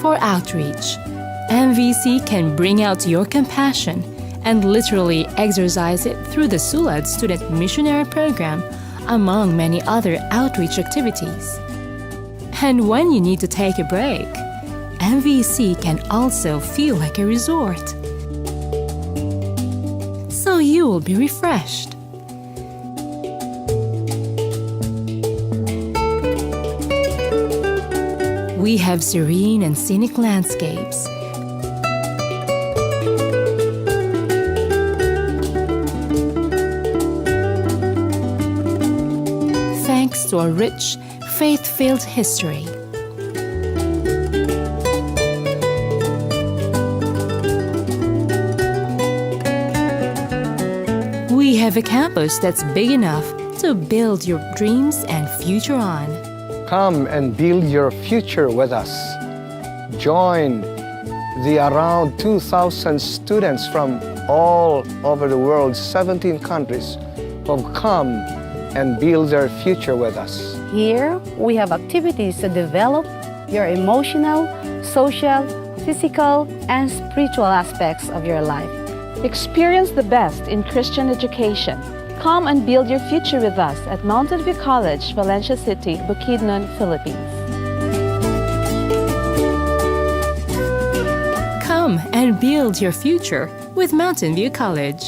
for outreach. MVC can bring out your compassion and literally exercise it through the SULAD Student Missionary Program, among many other outreach activities. And when you need to take a break, MVC can also feel like a resort. So you will be refreshed. We have serene and scenic landscapes. Thanks to a rich, faith filled history. We have a campus that's big enough to build your dreams and future on. Come and build your future with us. Join the around 2,000 students from all over the world, 17 countries, who have come and build their future with us. Here, we have activities to develop your emotional, social, physical, and spiritual aspects of your life. Experience the best in Christian education. Come and build your future with us at Mountain View College, Valencia City, Bukidnon, Philippines. Come and build your future with Mountain View College.